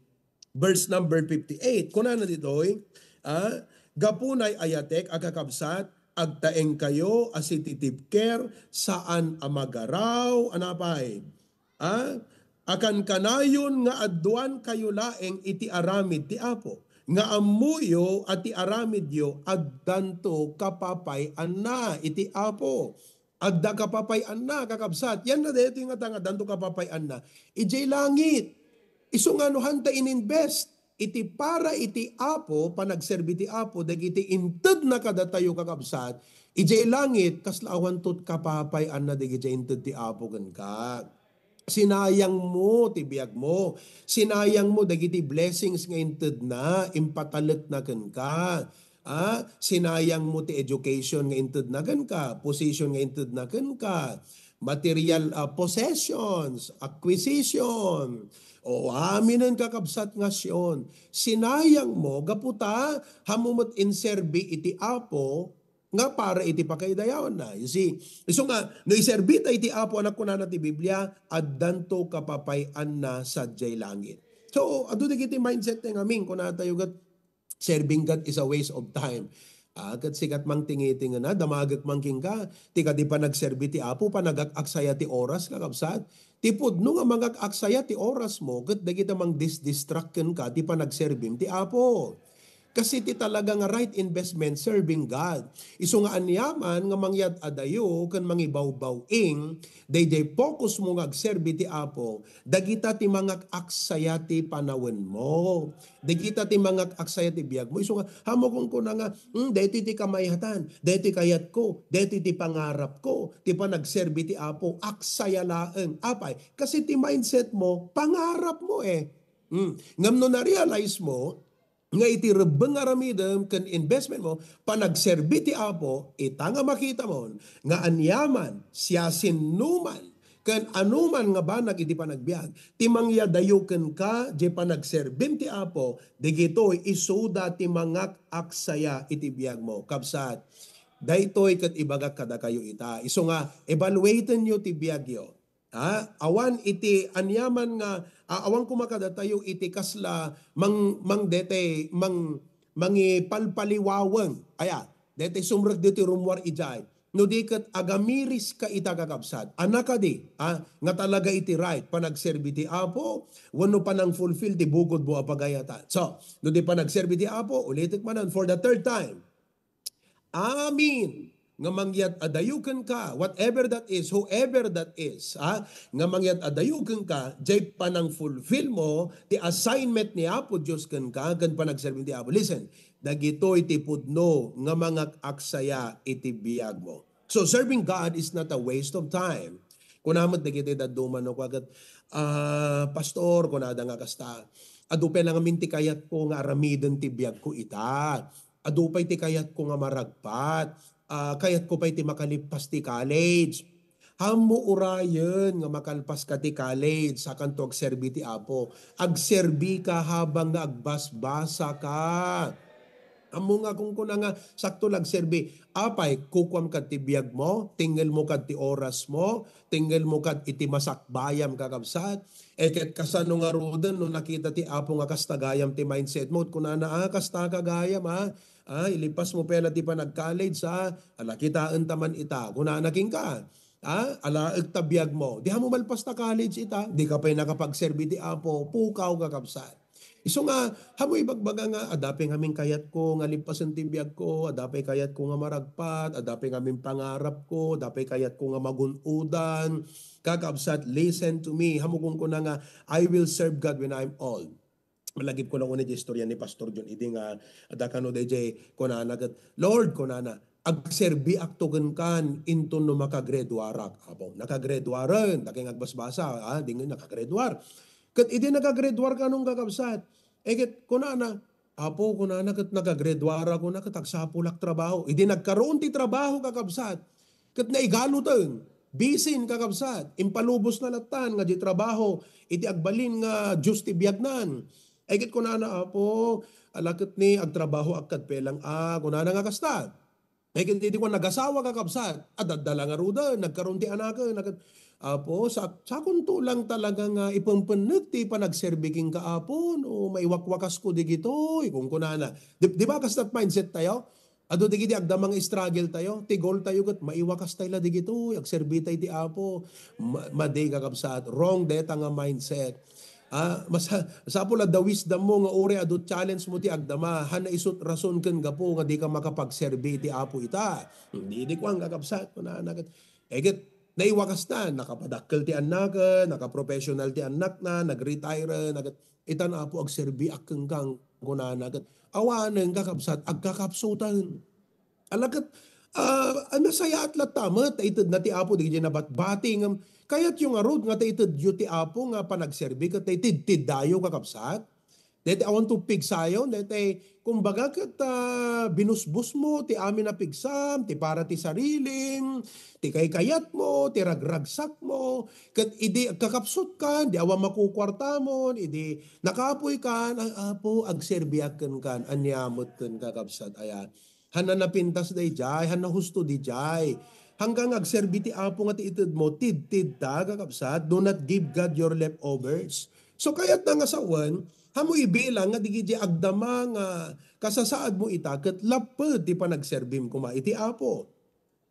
verse number fifty-eight. Kunana ditoy, ah, "Gapu nay ayatek a kakabsat, agtaengkayo a sititibker, saan a magaraw," anapay? Ah, akankanayon nga adduankayo laeng iti aramid ti Apo, nga ammoyo a ti aramidyo addanto kapapay-anna iti Apo. Adda kapapay-anna, kakabsat. Yan na daytoy nga tanga, danto kapapay-anna. Idiay langit. Isu nga no hanta ininvest iti para iti Apo, panagserbi ti Apo, dagiti intedna kadatayo, kakabsat, idiay langit, kasla awanto kapapay-anna dagiti inted ti Apo kenka. Sinayang mo ti biag mo. Sinayang mo dagiti blessings nga intedna, impatalekna kenka. Ah, sinayang mo ti education nga intedna kenka, position nga intedna kenka, material, ah, possessions, acquisition, o aminen, kakabsat, nga Sion. Sinayang mo, gapu ta, hamu met inserbi iti Apo, nga para iti pakaidayawanna. You see, isu nga, no iserbi ta iti Apo, anak, kunana ti Biblia, addanto kapapay-anna sadiay langit. So, adu dagiti mindset nga amin, kunatayo ket, serving God is a waste of time. Ah, ket sikat mang tingitingena, damagek mang kenka, ti kadi panagserbi ti Apo, panagak-aksaya ti oras, kakabsat. Ti pudno nga mangak-aksaya ti oras mo, ket dagita mang dis-distract kenka ti panagserbim ti Apo. Kasi ti talaga nga right investment, serving God. Isu nga aniaman nga mangyad-adayo ken mangibawbaw-ing, daydiay focus mo nga agserbi ti Apo, dagita ti mangak-aksaya ti panawenmo. Dagita ti mangak-aksaya ti biagmo. Isu nga, hamu kunkuna nga, "Hmm, daytoy ti kamayatan, daytoy kayatko, daytoy ti pangarapko, ti panagserbi ti Apo, aksaya laeng." Apay, kasi ti mindset mo, pangarap mo eh. Hmm. Ngem no na-realize mo, nga iti rebbeng nga aramidem ken investment mo, panagserbi ti Apo, ita nga makita mo nga aniaman, siasinoman, ken anuman nga banag iti panagbiag, ti mangyadayo kenka, diay panagserbim ti Apo, dagitoy isuda ti mangak-aksaya iti biagmo. Kabsat, daytoy ket ibagak kadakayo ita. Isu nga, evaluatenyo ti biagyo. Ha? Awan iti aniaman nga, a-, awan koma kadatayo iti kasla mang-, mang-, dete-, mang-, mangipalpaliwaweng. Aya, dete sumrek ditoy rummuar idiay. No di ket agamiris ka ita, kakabsat. Ana kadi, ha? Nga talaga iti right, panagserbi ti Apo, wenno panang-fulfill ti bukodmo a pagayatan. So, no di panagserbi ti Apo, ulitek manen for the third time. Amin nga mangyad-adayo kenka, whatever that is, whoever that is, ha? Nga mangyad-adayo kenka, diay panang-fulfill mo ti assignment ni Apo Dios kenka, ken panagserbi ti Apo. Listen, dagitoy ti pudno nga mangak-aksaya iti biagmo. So, serving God is not a waste of time. Kuna met dagiti dadduma no, kuaget, "Ah, pastor," kunada nga kasta, "adu pay lang amin ti kayatko nga aramiden ti biagko ita. Adu pay ti kayatko nga maragpat. Ah, kayatko pay ti makalippas ti college." Ammo urayen nga makalpas ka ti college, sakanto agserbi ti Apo. Agserbi ka habang nga agbasbasa ka. Ammo nga kunkuna nga sakto la agserbi. Apay, kukuam kad ti biag mo, tingel mo kad ti oras mo, tingel mo kad iti masakbayam, kakabsat. E ket kasano ngaruden no nakita ti Apo nga kasta gayam ti mindset mo? Kunana, "Ah, kasta ka gayam, ah. Ah, ilipas mo pay la ti panag-college, ah. Ala, kitaen ta man ita." Kunana kenka, ah, alaek ta biag mo. Di mo malpas ta college ita, di ka pay nakapagserbi ti Apo. Pukaw, kakabsat. Isu nga, hamoy ibagbaga nga, "Adda pay ngamin kayatko nga lipasen ti biagko, adda pay kayatko nga maragpat, adda pay ngamin pangarapko, adda pay kayatko nga magun-odan." Kakabsat, listen to me. Hamo kunkuna nga, "I will serve God when I'm old." Malagipko lang unay ti istorya ni Pastor John idi nga adda kano daydiay kunana ket, "Lord," kunana, "agserbiakto kenkan inton no makagraduarak." Apo, nakagraduaren, dakay nga agbasbasa, ah, di nga nakagraduar. Ket idi nakagraduar kanon, kakabsat, e ket kunana, "Apo," kunana, "ket nakagraduarak," kuna, "ket agsapulak trabaho." Idi nagkaroon ti trabaho, kakabsat, ket naigaluten, bisin, kakabsat, impalubosna lattan nga di trabaho iti agbalin nga Dios ti biagnan. Ay ket kunana, "Apo, ala ket ni agtrabahoak kad pelang a," kunana nga kasta. Ay ket idi kuan, nagasawa, kakabsat, adda la ngaruden, nagkaroon ti anaken, ket, "Apo, sa-, sakonto lang talaga nga ipempennek ti panagserbi kenka, Apo, no maiwakwakasko digitoy," kunkunana. Di, di ba kasta ti mindset tayo? Adu dagiti agdama nga struggle tayo, ti goal tayo ket maiwakas tay la digitoy, agserbi tay ti Apo. Ma-, madi, kakabsat, wrong deta nga mindset. Ah, mas-, masapul a the wisdom mo nga uray adu challenge mo ti agdama, han naisut rason ken gapu nga dika makapagserbi ti Apo ita. Di, di kuan, kakabsat, kunana ket, e ket, naiwakas na, nakapadakkel ti annaken, nakaprofessional ti annakna, nagretire na ket, "Itan, Apo, agserbiak kenka," kunana ket, awanen, kakabsat, agkakapsutan. Ala ket, ah, nasayaat latta met ta itedna ti Apo dagiti nabatbati ngem kayatyo ngarud nga ta itedyo ti Apo nga panagserbi ket ta itedteddayo, kakabsat? Dayta awan to pigsayon, dayta kumbaga ket, ah, binusbos mo ti amin a pigsam, ti para ti sarilim, ti kaykayat mo, ti ragragsak mo, ket idi agkakapsut kan, di awan makukuartamon, idi nakapuy kan, "Ay, Apo, agserbiak kenkan, ania met ken kakabsat, aya." Hanna napintas dayjay, hanna husto dayjay. Hanggang agserbi ti Apo nga ti itedmo, tidtidta, kakabsat, do not give God your leftovers. So, kayatna nga sawen, haanmo ibilang nga dagiti agdama nga kasasaadmo ita ket lapped ti panagserbim koma iti Apo.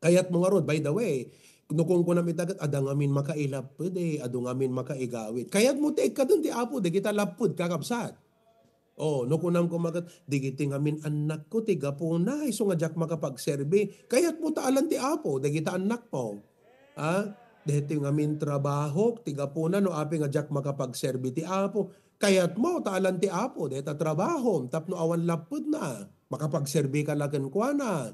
Kayatmo ngarud, by the way, no kunkunam ita ket adda ngamin makailapped, eh, adu ngamin makaigawid. Kayatmo ti ikkaden ti Apo, dagita lapped, kakabsat. Oh, no kunam koma ket, dagiti ngamin annakko ti gapuna, isu nga diak makapagserbi. Kayatmo ta alan ti Apo, dagita annakmo. Ha? Dagiti ngamin trabahok, ti gapuna, no apay nga diak makapagserbi ti Apo. Kayatmo ta alan ti Apo, dagita trabahom, tapno awan lappedna. Makapagserbi ka la kenkuana.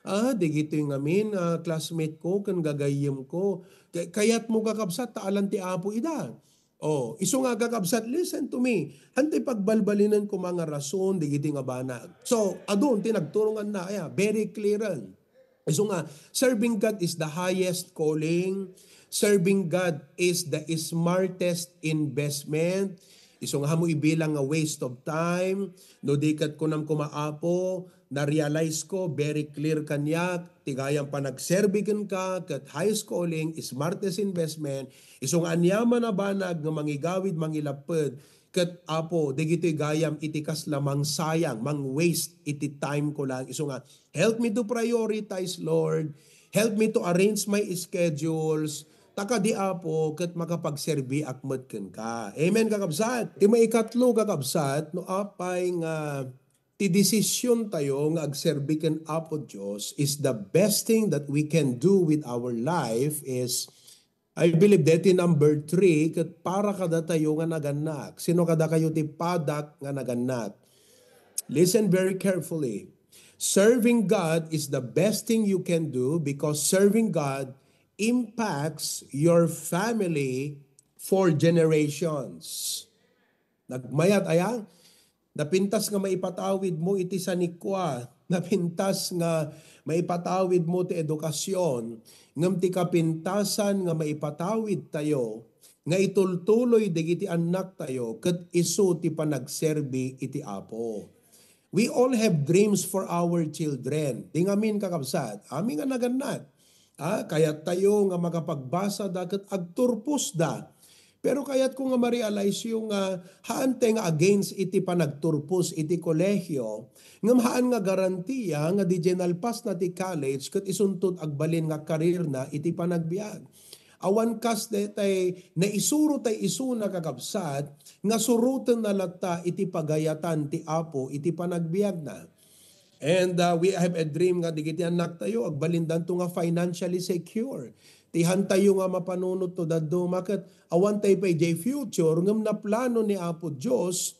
Ah, dagitoy ngamin, ah, classmate ko, ken gagayyem ko. Kay-, kayatmo, kakabsat, ta alan ti Apo ida. Oh, isu nga, kakabsat, listen to me. Haantay pagbalbalinen koma nga rason dagiti nga banag. So, adun ti nagturo nga na, aya, very clear-en. Isu nga, serving God is the highest calling. Serving God is the smartest investment. Isu nga, haanmo ibilang nga waste of time. No di ket kunam koma, Apo, na-realize ko, very clear kaniak, ti gayam panagserbi kenka, ket highest calling, smartest investment. Isu nga aniaman a banag nga mangigawid, mangilapped, ket, Apo, dagitoy gayam iti kasla mangsayang, mang-waste iti time ko lang. Isu nga, help me to prioritize, Lord. Help me to arrange my schedules. Ta kadi, Apo, ket makapagserbiak met kenka. Amen, kakabsat? Ti maikatlo, kakabsat, no apay nga ti desisyon tayo nga agserbi ken Apo Dios is the best thing that we can do with our life is, I believe, deti number three, ket para kadatayo nga nagannak. Sino kadakayo ti padak nga nagannak? Listen very carefully. Serving God is the best thing you can do because serving God impacts your family for generations. Nagmayat aya? Napintas nga maipatawid mo iti sanikua. Napintas nga maipatawid mo ti edukasyon. Ngem ti kapintasan nga maipatawid tayo, nga itultuloy dagiti annak tayo, ket isu ti panagserbi iti Apo. We all have dreams for our children. Di ngamin, kakabsat, amin nga nagannak. Ah, kayat tayo nga makapagbasa da ket agturpos da. Pero kayat ko nga ma-realize yo nga haan tay nga against iti panagturpos iti kolehiyo, ngem haan nga garantiya nga di jay nalpas na ti college ket isunto agbalin nga career na iti panagbiag. Awan kas detay naisuro tay isuna, kakabsat, nga suroten na latta iti pagayatan ti Apo iti panagbiagna. And, uh, we have a dream nga digiti annak tayo, agbalindanto nga financially secure. Ti han tayo nga mapanunot no dadduma ket awan tay pay jay future, ngem naplano ni Apo Dios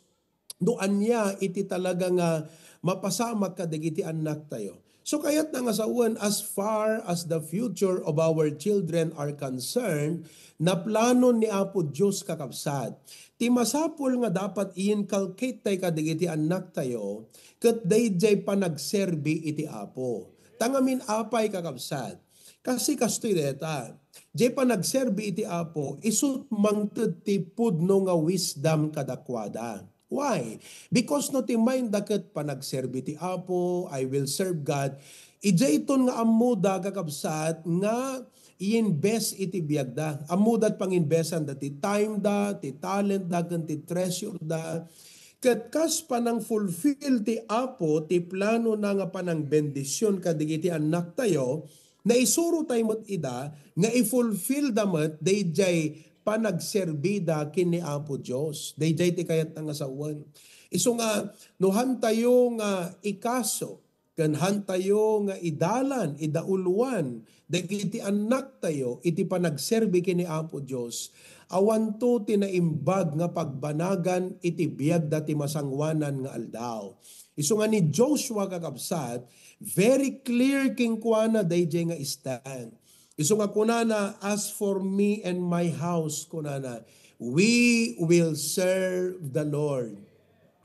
no ania iti talaga nga mapasamak kadagiti annak tayo. So, kayat na nga sawen, as far as the future of our children are concerned, naplano ni Apo Dios, kakabsat. Ti masapul nga dapat i-inculcate tay kadagiti annak tayo, ket dayjay panagserbi iti Apo. Tangamin apay, kakabsat. Kasi kastoy deta, jay panagserbi iti Apo, isut mangted ti pudno nga wisdom kadakuada. Why? Because no ti mind da ket panagserbi ti Apo, I will serve God. Ijayton nga ammoda, kakabsat, nga i-invest iti biagda. Ammoda panginvestan da ti time da, ti talent da, ken ti treasure da. Ket kas panang-fulfill ti Apo ti plano na nga panangbendision kadigiti annak tayo, naisuro tay met ida nga i-fulfill da met dayjay panagserbi da ken ni Apo Dios. Dayjay ti kayat na nga sawen. Isu nga, no han tayo nga ikaso, ken han tayo nga idalan, idauloan, dagiti annak tayo iti panagserbi ken ni Apo Dios, awanto ti naimbag nga pagbanagan iti biagda ti masangoanan nga aldaw. Isu nga ni Joshua, kakabsat, very clear kenkuana dayjay nga stand. Isu nga kunana, "As for me and my house," kunana, "we will serve the Lord."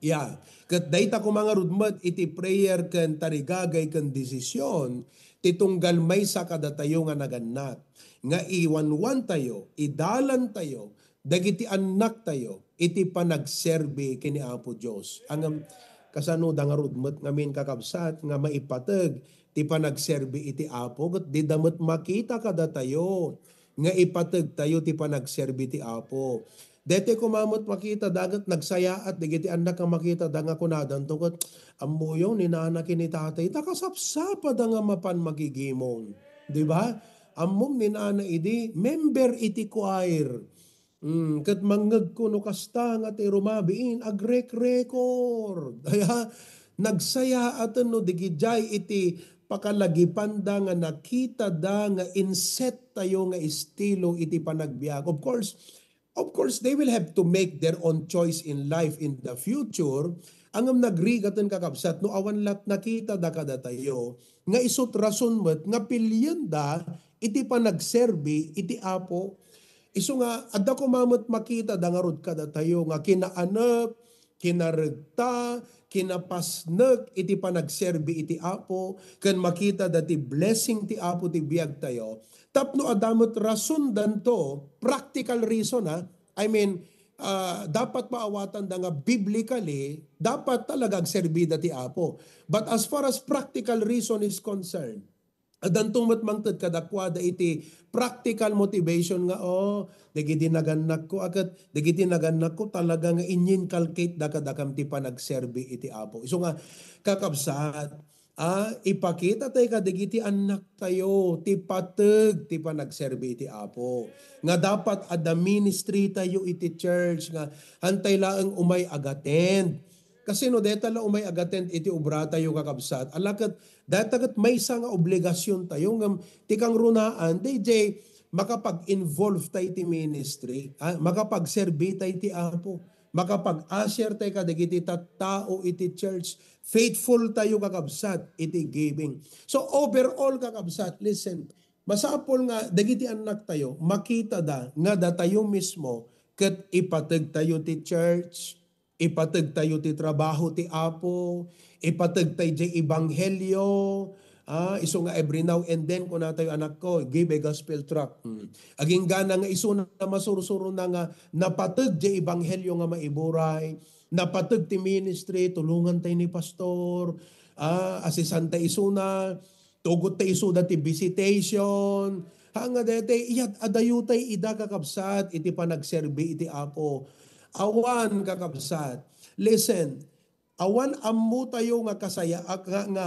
Ya, ket dayta koma ngarud met iti prayer ken tarigagay ken desisyon ti tunggal maysa kadatayo nga nagannak, nga iwanwantayo, idalantayo dagiti annaktayo iti panagserbi ken ni Apo Dios. Ngem kasano da ngarud met ngamin, kakabsat, nga maipateg ti panagserbi iti Apo, ket dida met makita kadatayo nga ipategtayo ti panagserbi ti Apo. Daytoy koma met makita da ket nagsayaat dagiti annak nga makita da nga kunadanto ket, "Ammoyo ni nana ken ni tatay, ta kasapsapa da nga mapan makigimong." Di ba? Ammom ni nana idi member iti choir. Mm, ket mangngegko no kasta nga ti rumabiin, agrekrekord. Aya, nagsayaaten no digidiay iti pakalagipanda nga nakita da nga inset tayo nga estilo iti panagbiag. Of course, of course, they will have to make their own choice in life in the future. Ngem nagrigaten, kakabsat, no awan lat nakita da kadatayo nga isut rason met nga pilienda iti panagserbi iti Apo. Isu nga, adda koma met makita da ngarud kadatayo nga kinaanep, kinaregta, kinapasnek iti panagserbi iti Apo, ken makita da ti blessing ti Apo ti biag tayo. Tapno adda met rason danto, practical reason, ha? I mean, ah, dapat maawatan da nga biblically, dapat talaga agserbi da ti Apo. But as far as practical reason is concerned, addanto met mangted kadakuada iti practical motivation nga, "Oh, dagiti nagannakko, a ket dagiti nagannakko talaga nga inyinculcate da kadakam ti panagserbi iti Apo." Isu nga, kakabsat, ah, ipakita tay kadagiti annak tayo ti pateg ti panagserbi iti Apo. Nga dapat adda ministry tayo iti church nga hantay laeng umay agattend. Kasi no deta la umay agattend iti obra tayo, kakabsat, ala ket dayta ket maysa nga obligasion tayo ngem ti kangrunaan, dayjay makapag-involve tayo iti ministry, ah, makapagserbi tayo iti Apo, makapag-usher tayo kadagiti tattao iti church, faithful tayo, kakabsat, iti giving. So overall, kakabsat, listen, masapul nga dagiti annak tayo, makita da nga datayo mismo ket ipateg tayo ti church, ipateg tayo ti trabaho ti Apo, ipateg tayo diay ebanghelio. Ah, isu nga every now and then, kuna tayo, "Anakko, give a gospel tract." Hmm. Aginggana nga isu na masursuro na nga napateg diay ebanghelio nga maiburay, napateg ti ministry, tulongan tayo ni pastor, ah, asisan tayo isuna, tugot tayo isuda ti visitation. Ha, nga daytoy, iyat, adayo tay ida, kakabsat, iti panagserbi iti Apo. Awan, kakabsat. Listen, awan ammo tayo nga kasaya-, nga, nga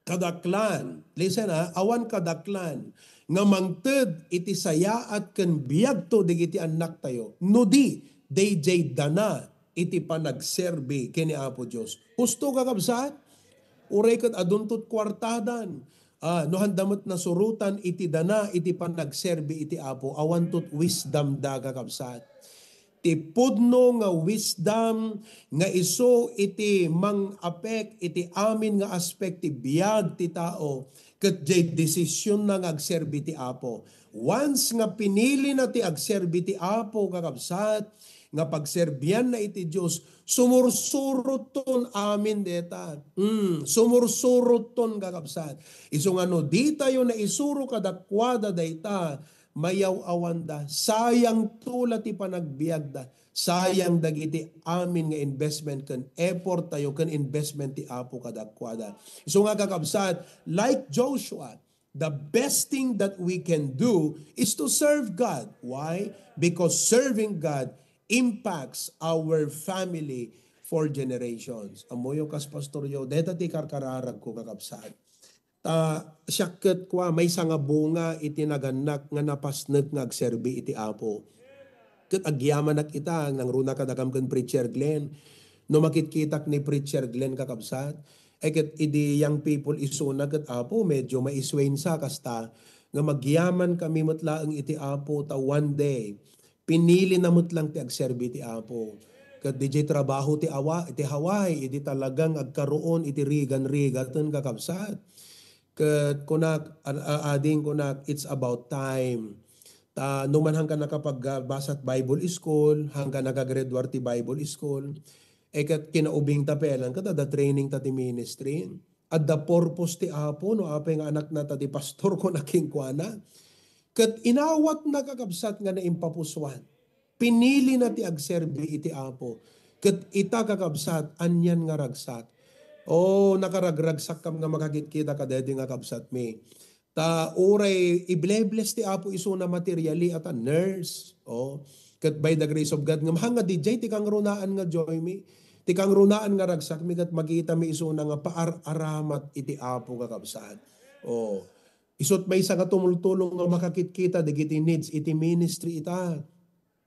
kadaklan. Listen, ha, awan kadaklan nga mangted iti sayaat ken biagto dagiti annak tayo. No di, dayjay dana iti panagserbi ken ni Apo Dios. Husto, kakabsat? Uray ket adunto ti kuartadan. Ah, no handa met nasurotan iti dana iti panagserbi iti Apo, awanto ti wisdom da, kakabsat. Ti pudno nga wisdom nga isu iti mang-affect iti amin nga aspek ti biag ti tao ket diay desisionna nga agserbi ti Apo. Once nga pinilina ti agserbi ti Apo, kakabsat, nga pagserbianna iti Dios, sumursuroton amin dayta. Mm, sumursuroton, kakabsat. Isu nga no ditayo naisuro kadakuada dayta, mayaw-awanda. Sayangto la ti panagbiagda. Sayang dagiti amin nga investment ken effort tayo ken investment ti Apo kadakuada. Isu nga, kakabsat, like Joshua, the best thing that we can do is to serve God. Why? Because serving God impacts our family for generations. Ammoyo, kas pastoryo, dayta ti karkararagko, kakabsat. Ta siak ket kua, maysa nga bunga iti nagannak nga napasnek nga agserbi iti Apo. Ket agyamanak ita, nangruna kadakam ken Preacher Glenn. No makitkitak ni Preacher Glenn, kakabsat, ay ket idi young people isuna ket, Apo, medyo maiswensa kasta, nga magyaman kami met laeng iti Apo ta one day, pinili na met lang ti agserbi ti Apo. Ket didiay trabaho ti awa-, ti Hawaii, idi talagang agkaroon iti rigan-rigaten, kakabsat. Ket kunak, a-, a-, ading kunak, it's about time. Ta no man hangka nakapagbasat Bible school, hangka nakagraduar ti Bible school, E ket kinaubingta pay laeng ket adda training ta ti ministry. Adda purpose ti Apo no apay nga anakna ta ti pastor kuna kenkuana. Ket inawatna, kakabsat, nga naimpapusoan. Pinilina ti agserbi iti Apo. Ket ita, kakabsat, anian nga ragsak. O, nakaragragsakkam nga makakitkita kadaydi nga kabsatmi. Ta uray iblebless ti Apo isuna materially, ata nurse. O, ket by the grace of God, ngem haan nga didiay ti kangrunaan nga joymi, ti kangrunaan nga ragsakmi, ket makitami isuna nga paar-aramat iti Apo, kakabsat. O, isut' maysa nga tumultulong nga makakitkita dagiti needs iti ministry ita.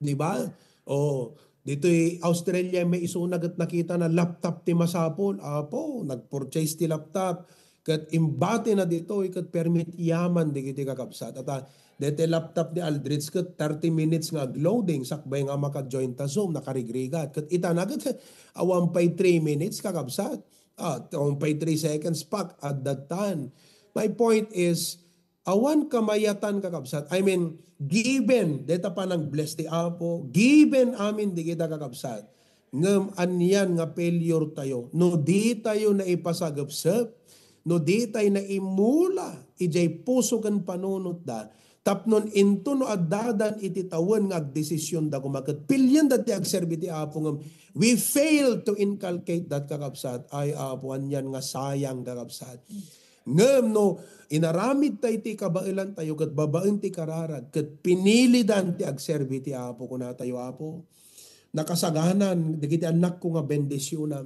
Di ba? O, ditoy Australia, may isuna ket nakitana laptop ti masapul. Apo, nag-purchase ti laptop. Ket imbatina ditoy, ket permi ti yaman dagiti kakabsat. Ata, daytoy laptop ni Aldrich ket thirty minutes nga ag-loading, sakbay nga maka-join ta Zoom, nakarigrigat. Ket itana ket, awan pay three minutes, kakabsat. Ah, awan pay three seconds, pak, adda tan. My point is, awan kamayatan, kakabsat. I mean, given, dayta panang-bless ti Apo, given amin dagita, kakabsat. Ngem anian nga failure tayo no di tayo naipasagepsep, no di tayo naimula idiay puso ken panunotda, tapno intono addadan iti tawen nga agdesisyonda koma ket pilienda ti agserbi ti Apo, ngem we fail to inculcate that, kakabsat. Ay, Apo, anian nga sayang, kakabsat. Ngem no inaramid tayo ti kabaelan tayo ket babaen ti kararag, ket pinilidan ti agserbi ti Apo, kuna tayo, Apo, nakasaganan dagiti annakko nga bendisionam.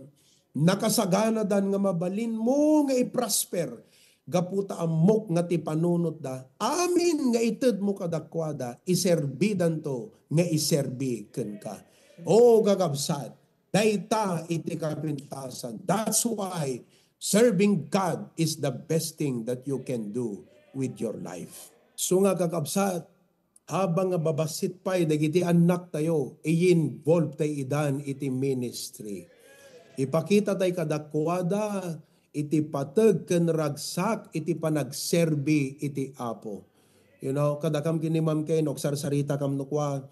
Nakasaganadan nga mabalinmo nga iprosper gapu ta ammok nga ti panunotda, amin nga itedmo kadakuada, iserbidanto nga iserbi kenka. O, kakabsat, dayta iti kapintasan. That's why serving God is the best thing that you can do with your life. So nga, kakabsat, habang nga babassit pay dagiti annak tayo, i-involve tay idan iti ministry. Ipakita tay kadakuada iti pateg ken ragsak iti panagserbi iti Apo. You know, kadakam ken ni Ma'am Kay, no, agsarsaritakam no kua,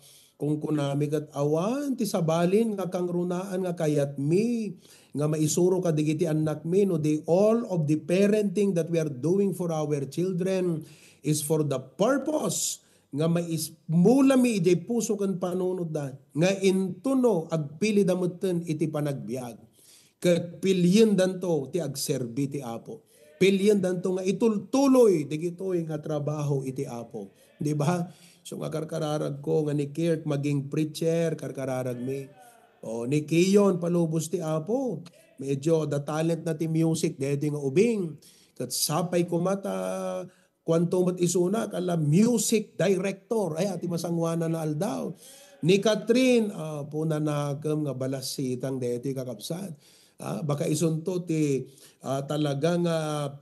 kunkunami ket awan ti sabalin nga kangrunaan nga kayatmi nga maisuro kadagiti annakmi, no, the all of the parenting that we are doing for our children is for the purpose nga maismulami idiay puso ken panunotda, nga intono agpilida metten iti panagbiag. Ket piliendanto ti agserbi ti Apo. Piliendanto nga itultuloy dagitoy nga trabaho iti Apo. Di ba? So nga karkararagko nga ni Kirk maging preacher, karkararagmi. O, ni Kiyon, palubos ti Apo. Medyo adda talent na ti music, daytoy nga ubing. Ket sapay koma ta kuanto met isuna, kala music director. Ay, ti masangoanan a aldaw. Ni Catherine, ah, punanakem nga balassitang daytoy, kakabsat. Ah, baka isunto ti, ah, talaga nga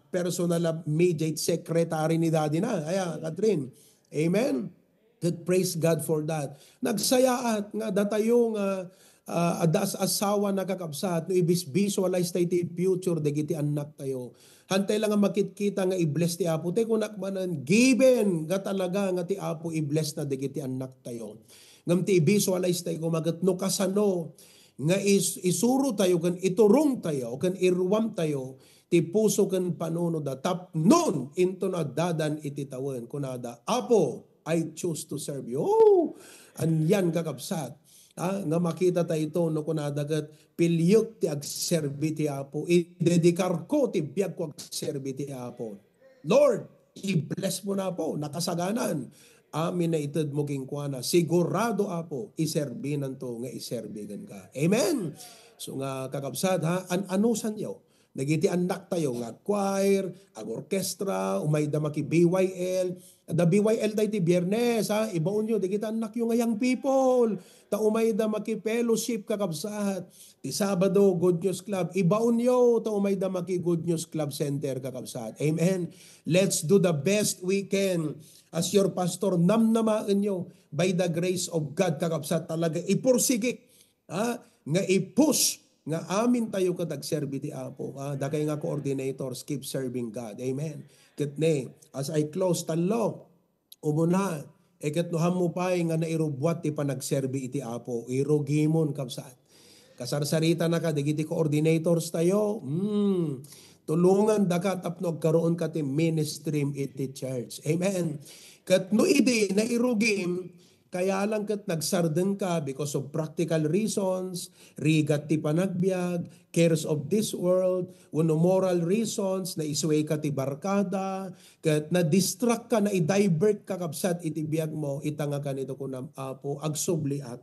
personal a immediate secretary ni daddy na. Ay, ah, Catherine. Amen? Ket praise God for that. Nagsayaat nga datayo nga, ah, adda as-asawa, nakakabsat, no ibis-visualize tayo ti future dagiti annak tayo. Hantay la nga makitkita nga i-bless ti Apo. Tay kunak manen, given nga talaga nga ti Apo i-bless na dagiti annak tayo. Ngem ti i-visualize tayo koma ket no kasano nga is-, isuro tayo ken iturong tayo ken iruam tayo ti puso ken panunotda tapnon intono addadan iti tawen. Kunada, "Apo, I choose to serve you." Oh, anian, kakabsat, ah, nga makita tayo ito no kunada ket, "Piliek ti agserbi ti Apo. Idedikarko ti biagko agserbi ti Apo." Lord, i-bless mo na po, nakasaganan. Amin na ited mo kenkuana. Sigurado, Apo, iserbi nanto nga iserbi kenka. Amen. So nga, kakabsat, ha, an-anusan yo dagiti annak tayo nga choir, ag-orkestra, umayda maki B Y L. Adda B Y L tayo ti Biyernes, ha, ibaon yo dagiti annak yo nga young people. Ta umayda maki fellowship, kakabsat. Ti Sabado, Good News Club. Ibaon yo ta umayda maki Good News Club Center, kakabsat. Amen. Let's do the best we can. As your pastor, namnamaen yo by the grace of God, kakabsat, talaga ipursigi, ha, nga i-push nga amin tayo ket agserbi ti Apo. Ha? Dakay nga coordinators, keep serving God. Amen. Ket ne, as I close, tallo. Umuna, e ket no hammo pay nga nairubbuat ti panagserbi iti Apo, irugimon, kabsat. Kasarsaritanaka dagiti coordinators tayo. Hmm. Tulongandaka tapno agkaroon ka ti ministry iti church. Amen. Ket no idi nairugim, kaya lang ket nagsardengka because of practical reasons, rigat ti panagbiag, cares of this world, wenno moral reasons, naisway ka ti barkada, ket na-distract ka, na-divert ka, kabsat, iti biag mo, ita nga kanito kunam, Apo, agsubliak.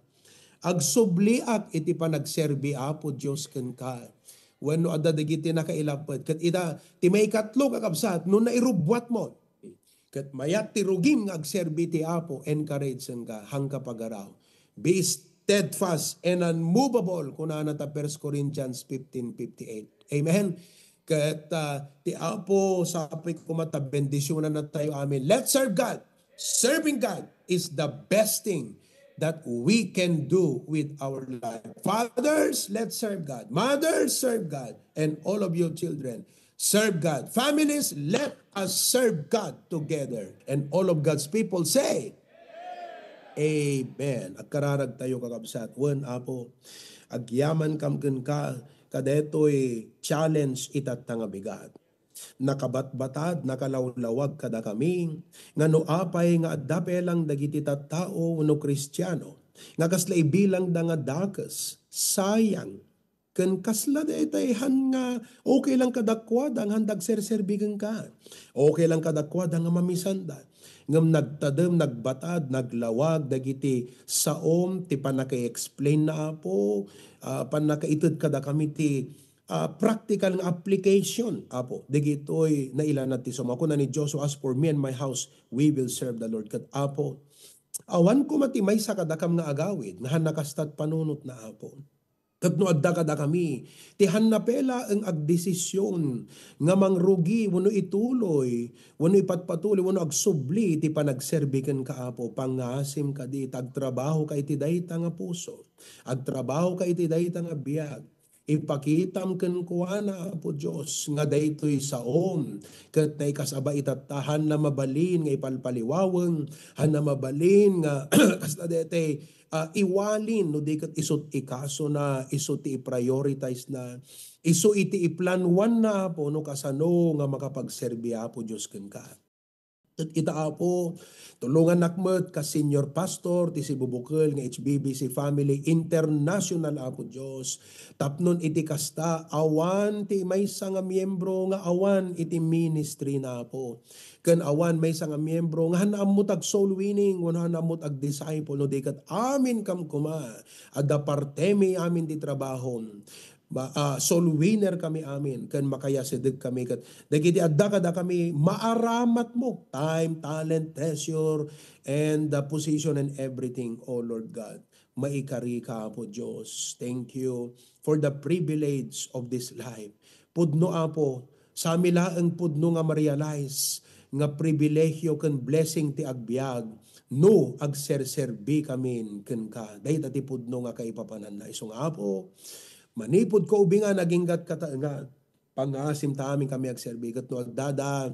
Agsubliak iti panagserbi, Apo Dios, kenka. Wenno adda dagiti nakailapet. Ket ita, ti maikatlo, kakabsat, no nairubbuat mo, ket mayat ti rugim nga agserbi ti Apo, encourage-enka, haanka pagaraw. Be steadfast and unmovable, kunana ta First Corinthians fifteen fifty-eight. Amen? Ket, ah, ti Apo, sapay koma ta bendisyonanna tayo amin. Let's serve God. Serving God is the best thing that we can do with our life. Fathers, let's serve God. Mothers, serve God. And all of you children, serve God. Families, let us serve God together. And all of God's people say, Amen. Agkararag tayo, kakabsat. Wen, Apo, agyamankam kenka, kadaytoy challenge itatta nga bigat. Nakabatbatad, nakalawlawag kadakami, nga no apay nga adda pelang dagiti tattao wenno Kristiano nga kasla ibilangda nga dakes, sayang, ken kasla daytay han nga okay lang kadakuada nga han dagserserbi kenka. Okay lang kadakuada nga mamisanda. Ngem nagtadem, nagbatad, naglawag dagiti saom ti pannaka-explain na, Apo, ah, pannakaited kadakami ti, ah, practical nga application, Apo, dagitoy nailanad ti saom. Kuna ni Joshua, "As for me and my house, we will serve the Lord." Ket, Apo, awan koma ti maysa kadakam nga agawid nga han nakastat panunotna, Apo. Ket no adda kadakami ti han napelaeng agdesisyon nga mangrugi wenno ituloy wenno ipatpatuloy wenno agsubli ti panagserbi kenka, Apo, pangngaasim kadi ta agtrabahoka iti dayta nga puso, agtrabahoka iti dayta nga biag. Ipakitam kenkuana, Apo Dios, nga daytoy saom ket naikasaba itatta, hanna mabalin nga ipalpaliwaweng, hanna mabalin nga kasla daytoy ah, iwalin no di ket isut' ikasona, isu ti i-prioritize na, isu iti iplanwanna, Apo, no kasano nga makapagserbi, Apo Dios, kenka. Ket ita, Apo, tulongannak met kas senior pastor ti sibubukel nga H B B C Family International, Apo Dios, tapnon iti kasta, awan ti maysa nga miembro nga awan iti ministry na, Apo. Ken awan maysa nga miembro nga han ammo ti ag-soul winning wenno han ammo ti ag-disciple no di ket amin kam koma. Adda partemi amin ti trabaho. Ma-, ah, soul winner kami amin ken makayasideg kami ket dagiti adda kadakami maaramatmo, time, talent, treasure, and the position and everything, O Lord God. Maikarika, Apo Dios. Thank you for the privilege of this life. Pudno, Apo, sami laeng pudno nga ma-realize nga pribilegio ken blessing ti agbiag no agserserbi kamin kenka. Dayta ti pudno nga kaipapananna. Isu nga, Apo, manipud kaubingan, aginggat kataengan. Pangngaasim ta amin kami agserbi ket no addada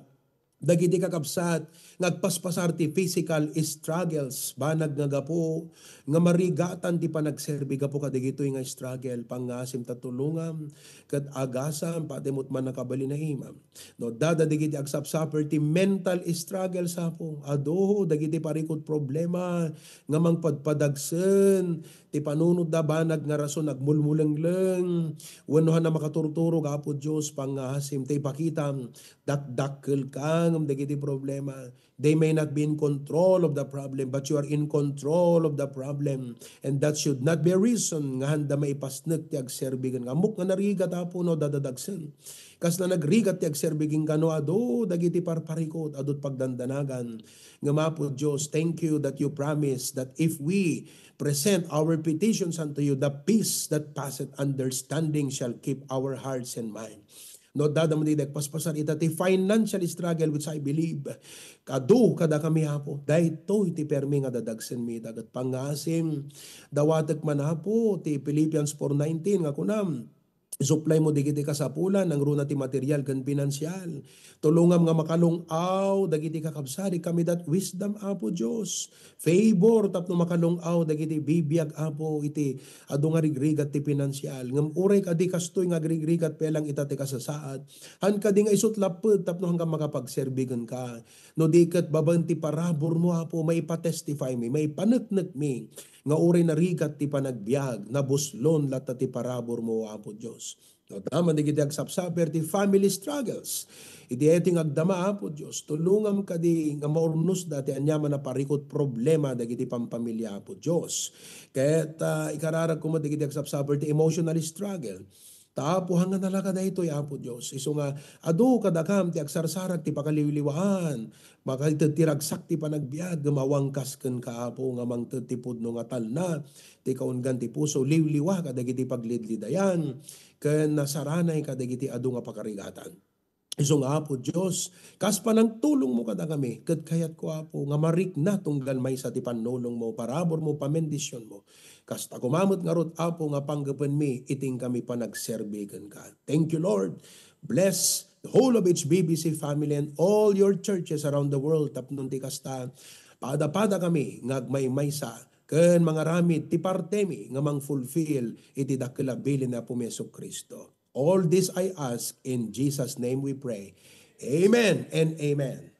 dagiti kakabsat nga agpaspasar ti physical struggles, banag nga gapu nga marigatan ti panagserbi gapu kadagitoy nga struggle, pangngaasim ta tulongam ket agasam, pati met mannakabalin a imam. No addada dagiti agsapsaper ti mental struggles, Apo, adu dagiti parikut problema nga mangpadpadagsen ti panunotda, banag nga rason agmulmulengleng wenno hanna makaturturog, Apo Dios, pangngaasim ta ipakitam dakdakkelka ngem dagiti problema. They may not be in control of the problem, but you are in control of the problem. And that should not be a reason nga handa maipasnek ti agserbi ken nga ammok nga narigat, Apo, no dadadagsen. Kasla nagrigat ti agserbi ken kano, adu dagiti parparikut, adu pagdandanagan. Ngem, Apo Dios, thank you that you promise that if we present our petitions unto you, the peace that passeth understanding shall keep our hearts and mind. No, dada mo di dagpaspasar ita ti financial struggle which I believe kadu kadakami, Apo. Daytoy ti permi nga dadagsen mi ita ket pangngaasim. Dawatek man, Apo, ti Philippians four nineteen nga kunam, Supply mo dagiti kasapulan, nangruna ti material ken pinansial. Tulongam nga makalung-aw dagiti kakabsat, ikami dat wisdom, Apo Dios. Favor tapno makalung-aw dagiti bibiag, Apo, iti adu nga rigrigat ti pinansial. Ngem uray kadi kastoy nga agrigrigat pay lang ita ti kasasaad. Han kadi nga isut' lapped tapno hanggang makapagserbi kenka. No di ket babaen ti parabur mo, Apo, maipatestify mi, maipaneknek mi nga uray narigat ti panagbiag, nabuslon latta ti parabur mo, Apo Dios. No, daman dagiti agsapsaper ti family struggles. Iti daytoy nga agdama, Apo Dios, tulongam kadi nga maurnosda ti aniaman a parikut problema dagiti pampamilya, Apo Dios. Ket, ah, ikararagko met dagiti agsapsaper ti emotional struggle. Ta Apo, hanggan nalaka daytoy, Apo Dios. Isu nga adu kadakam ti agsarsarag ti pakaliwliwaan. Makaited ti ragsak ti panagbiag, ngem awan kas kenka, Apo, nga mangted ti pudno nga talna, ti kaunggan ti puso, liwliwa kadagiti paglidlidayan, ken nasaranay kadagiti adu nga pakarigatan. Isu nga, Apo Dios, kas panangtulongmo kadakami, ket kayatko, Apo, nga marikna tunggal maysa ti pannulongmo, paraburmo, pamendisionmo. Kasta koma met ngarud, Apo, nga panggepenmi iti inkami panagserbi kenka. Thank you, Lord. Bless the whole of H B B C family and all your churches around the world. Tapno ti kasta, pada-pada kami nga agmaymaysa ken mangaramid ti partemi nga mangfulfill iti dakkel a bilin ni Apomi Jesu-Cristo. All this I ask in Jesus' name we pray. Amen and amen.